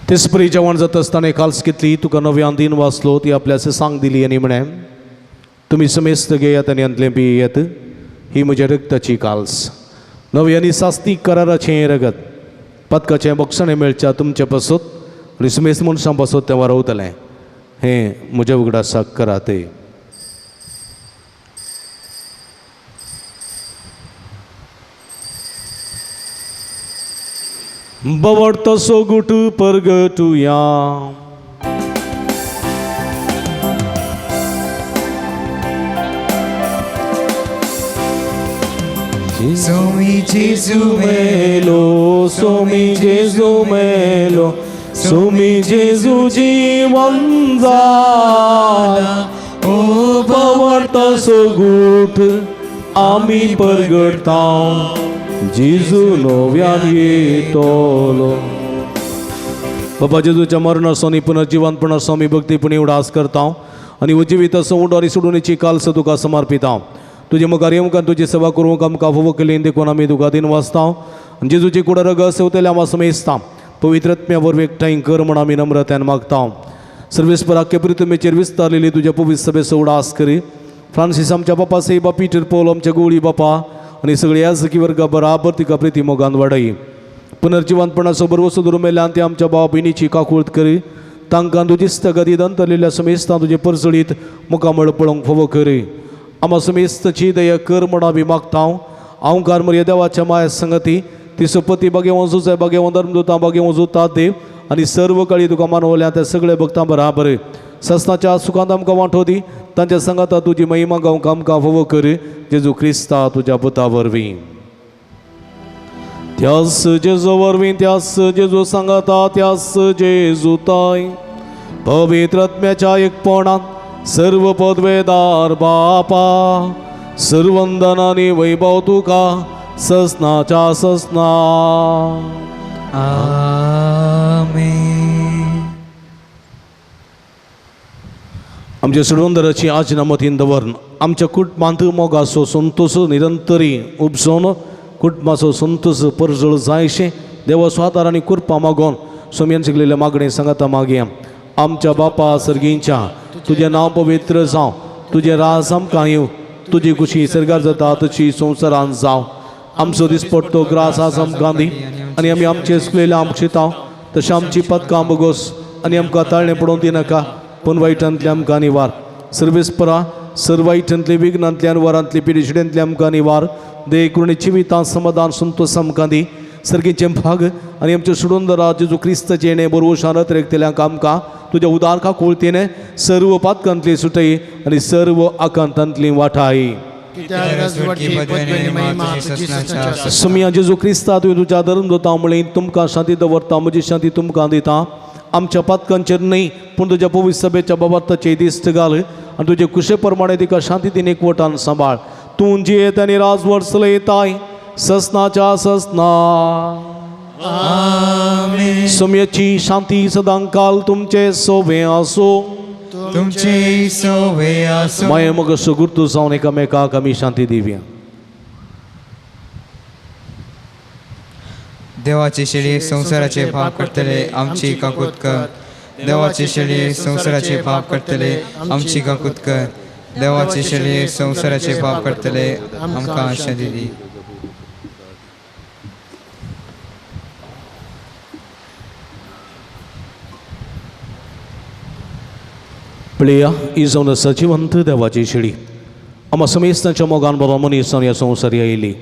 तेसपरी जेवण जाता आसतना काल्स घेतली, तुका नव्यान दिन वाचलो, ती आपल्या सांग दिली आनी म्हळें, तुमी समेस्त घेयात आनी अंतलें पियेत, ही म्हज्या रक्ताची काल्स नवी आनी सास्ती कराराचें हें रगत पदकाचें बक्षणें मेळच्या तुमचे पासत आनी सुमेस मनशां पासत तें वारवतलें हें म्हज्या उगडासाक करात. बवडतो सोगुट परगटुया. Somi Gesù melo, Somi Gesù melo, Somi Gesù जीवन जाला. ओ बवडतो सोगुट आमी परगटता जेजू नव्यान येतलो. बाबा जेजूच्या मरणाचो आनी पुनर्जिवनपणाचो आमी भक्तीपणी उडास करता आनी उजिवीत उंडो आनी सोडून कालस तुका समर्पिता. तुजे मुखार येवंक आनी तुजी सेवा करूंक आमकां फावो केली देखून आमी तुका दिन वाचता आनी जेजूची कुडा रगत सेवतले आमी समेजता. पवित्र आत्म्या वरवीं एकठांय कर म्हूण आमी नम्रतायेन मागता. सर्वेस्पर आख्खे पृथ्वीचेर विस्तारलेली तुज्या पवित्र सभेचो उडास करी. फ्रांसीस आमच्या बापा सेबा पीटर पॉल आमच्या गोळी बापा आनी सगळे याजकी वर्गा बराबर तिका प्रिती मोगान वाडय. पुनर्जिवनपणाचो बरवसो धरून मेल्यान ती आमच्या भाव भयणीची काकूळत करी. तांकां तुजी स्थगती दंतरलेल्या समेस्तां तुजे परजळीत मुखामळ पळोवंक फावो करी. आमा समेस्ताची दया कर म्हूण आमी मागता. हांवकार मरिया देवाच्या माया संगती ती सोपती बागेवन जुजाय बागेवन धर्मदुतां बागेवन जुता देव आनी सर्व काळी तुका मानवल्या त्या सगळे भक्तां बराबर ससनाच्या सुखांत आमकां वांटो दी. तांच्या संगाता तुजी महिमा गावंक आमकां फावो कर. जेजू क्रिस्ता तुज्या पुता वरवीं. त्यास जेजू वरवीं त्यास जेजू सांगाता त्यास जेजू ताय पवित्र आत्म्याच्या एकपणांत सर्व पदवेदार बापा सर्वंदनानी वैभव तुका ससनाच्या ससना. आमेन. आमच्या सोडवंदराची आजना मतीन दवरून आमच्या कुटुंबांत मोगाचो संतोष निरंतरी उपजोन कुटुंबाचो संतोष परजळ जायशें देवाचो आदार आनी कृपा मागोन सोमयान शिकलेल्या मागणें सांगाता मागया. आमच्या बापा सर्गींच्या तुजें नांव पवित्र जावं, तुजें राज आमकां येवं, तुजी खुशी सर्गार जाता तशी संवसारान जावं. आमचो दिसपट्टो ग्रास आज आमकां दी आनी आमी आमचे चुकलेले आमकां शितांव तशें आमची पदकां बोगोस आनी आमकां ताळणें पडोवन दिनाका पूण वायटांतले आमकां निवार. सर्वेस्परा सर्व वायटांतले विघ्नांतल्यान वरांतले पिडिशिड्यांतले आमकां निवार. देह जिवितां समाधान संतोष आमकां दी. सर्गीचें भाग आनी आमचे सोडून जेजू क्रिस्ताचें येणें बरोवशान अतिरेकतल्यांक आमकां तुज्या उदार काकुळतेने सर्व पातकांतली सुटय आनी सर्व आकांतांतली वाटाय. सुमिया जेजू क्रिस्ता तुवें तुज्या धर्म दोता म्हळें तुमकां शांती दवरता म्हजी शांती तुमकां दिता. आमच्या पातकांचेर न्हय पूण तुज्या पवित्र सभेच्या बाबाताचेर दिश्ट घाल आनी तुजे कुशे प्रमाणे तिका शांती दिन एकवटान सांबाळ. तूं जियेत आनी राजवट चलयताय ससनाच्या ससना. सुम्याची शांती सदांकाल तुमचे सोवे आसो. तुमचे सोवे आसो. माये मग सुगुर्तू जावन एकामेकाक आमी शांती दिवया. देवाचे शेळये संवसाराचे पाप करतले आमची काकूत कर. देवाचे शेळये संवसाराचे पाप करतले आमची काकूत कर. देवाचे शेळये संवसाराचे पाप करतले आमकां शांती दी. पळया ही जावन आसा जिवंत देवाची शेळी. आमा समेस्तांच्या मोगान बरो मनीस ह्या संवसारी आयली.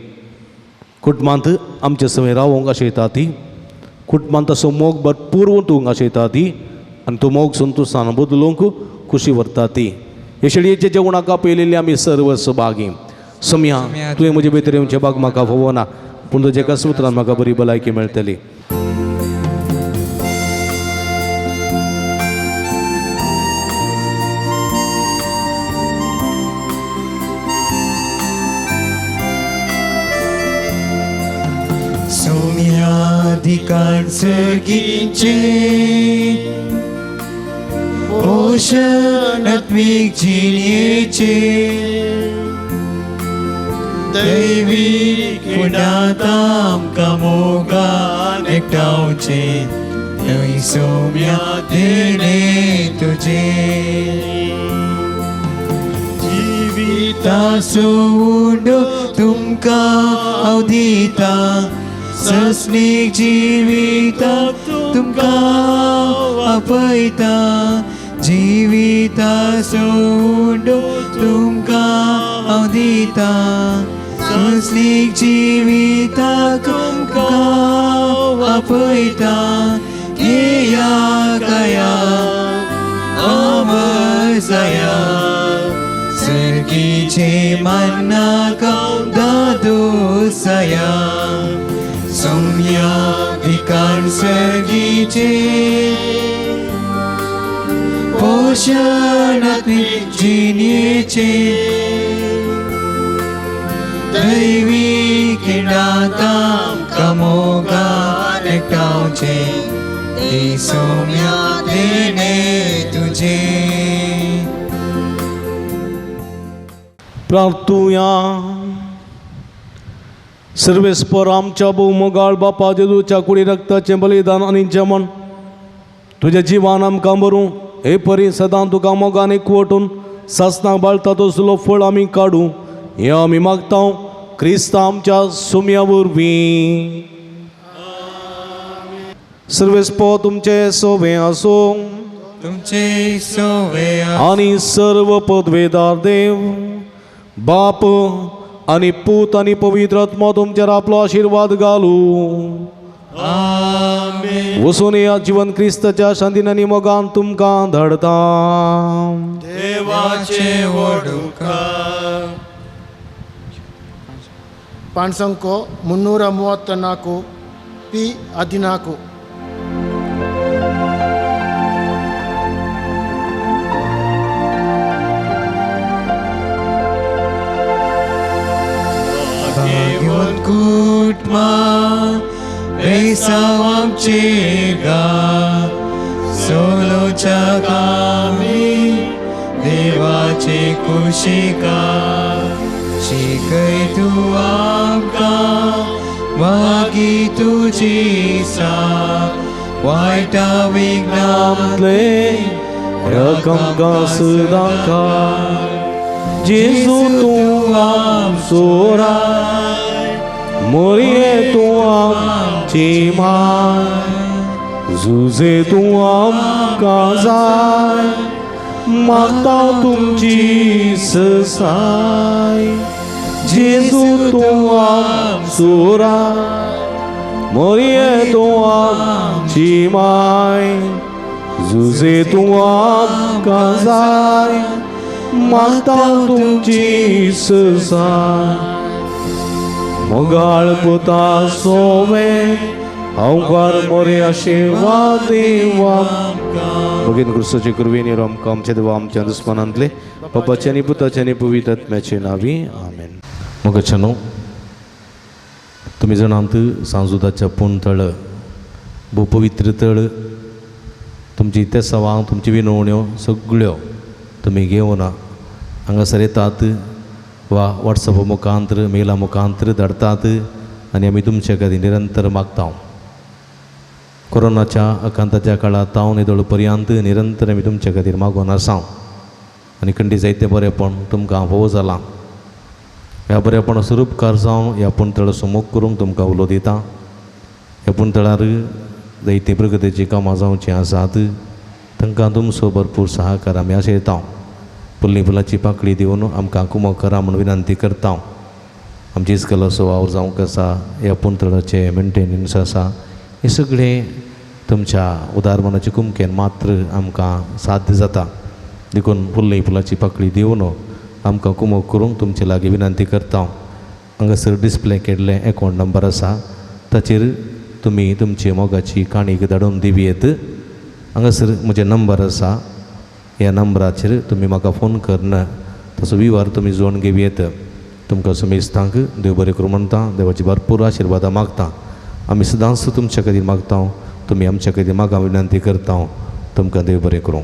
कुटुंबांत आमचे सवय रावोंक आशयता ती कुटुंबांत असो मोग भरपूर ओतूंक आशयता ती आनी तो मोग संतोशान बदलूंक खुशी व्हरता ती. हे शेळयेचे जेवणाक आपयलेली आमी सर्व सभागी. सम्या तुवें म्हजे भितर येवचें बाग म्हाका फावना पूण तुज्या एका सुत्रान म्हाका बरी भलायकी मेळटली. सर्गींचे पोषण आत्मीक जिणेचे दैवीक गुणांत आमकां मोगान एकठांवचें न्हय सोम्या देणें तुजें. जिवीत जिविताचो उंडो तुमकां हांव दिता सस्नीक जिविताक तुमकां आपयता जिविताचो उंडो तुमकां हांव दिता सस्नीक जिविताक तुमकां आपयता घेया गाया अमर जाया सर्गीचे मन्नाक दादोसया सोम्या विकार सर्गीचे पोषण आत्मीक जिणेचे दैवी किणांत आमकां मोगान एकठांवचे ते सोम्या देणे तुजे. प्रार्थुया. सर्वेस्पर आमच्या भोवमोगाळ बापा जेजूच्या कुडी रक्ताचें बलिदान आनी जेवण तुज्या जिवान आमकां बरूं हे परी सदां तुका मोगान एकवटून सासणाक बाळता तसलो फळ आमी काडूं हें आमी मागता क्रिस्त आमच्या सुम्या वरवीं. सर्वेस्पर तुमचे सोवे आसूं तुमचे सोवे आनी सर्व पदवेदार देव बाप आनी पूत आनी पवित्र आत्मो तुमचेर आपलो आशिर्वाद घालू. आमेन. वसून ह्या जिवन क्रिस्ताच्या शांतीन आनी मोगान तुमकां धाडता. देवाचे वडुकार. ಪಾಣ್ಸಂಕೋ 334 ಪಿ 14. भाग्यवंत कुटुंबा बेसांव आमचेर गा सोलोच्या कामी देवाचे कुशिका शिकय तूं आमकां मागीर तुजी साथ वायटा विघ्नांतले रकमकां सदांकाळ जेजू तूं आमचो राय मोरये तूं आमची माय जुजे तूं आमकां जाय मागता तुमची ससाय जेजू तूं आमचो राय मोरये तूं आमची माय जुजे तूं आमकां जाय मागता तुमची ससाय. मोगाळ पुता सोवे हांवकार मोरे आशिर्वाद देवा. भगीन क्रिस्ताचे कृपेन आमकां आमच्या देवा आमच्या दुस्मानांतले बापाचे आनी पुताचे आनी पवित्र आत्म्याचे नांवी आमेन. मोगाच्यानो तुमी जाणात सांजुदाच्या पूण तळ भोव पवित्र तळ तुमची तेसावां तुमची विनवण्यो सगळ्यो तुमी घेवन हांगासर येतात वा वॉट्सॅपा मुखांतर मेला मुखांतर धाडतात आनी आमी तुमचे खातीर निरंतर मागता. कोरोनाच्या आकांताच्या काळांत हांव निदळ पर्यंत निरंतर आमी तुमचे खातीर मागून आसा आनी खंडी जायते बरेपण तुमकां भोव जालां. ह्या बरेपणाचो उपकार जावन ह्या पुणतळाचो मोग करूंक तुमकां उलो दिता. ह्या पुणतळार जायतीं प्रगतीचीं कामां जावचीं आसात तांकां तुमचो भरपूर सहकार आमी आशयता. फुल्ली फुलाची पाकळी दिवन आमकां कुमक करा म्हूण विनंती करता. आमची इस्कलाचो वावर जावंक आसा ह्या पुणतळाचें मेंटेनन्स आसा हें सगळें तुमच्या उदार मनाचे कुमकेन मात्र आमकां साध्य जाता. देखून फुल्ली फुलाची पाकळी दिवन आमकां कुमक करूंक तुमचे लागीं विनंती करता. हांगासर डिस्प्ले केल्लें एकावंट नंबर आसा ताचेर तुमी तुमची मोगाची काणीक धाडून दिवयेत. हांगासर म्हजें नंबर आसा ह्या नंबराचेर तुमी म्हाका फोन करून तसो विवार तुमी जोडून घेवयेत. तुमकां सुमेस्तांक देव बरें करूं म्हणटा. देवाची भरपूर आशिर्वादां मागता. आमी सदांच तुमच्या खातीर मागता तुमी आमच्या खातीर मागा विनंती करता. तुमकां देव बरें करूं.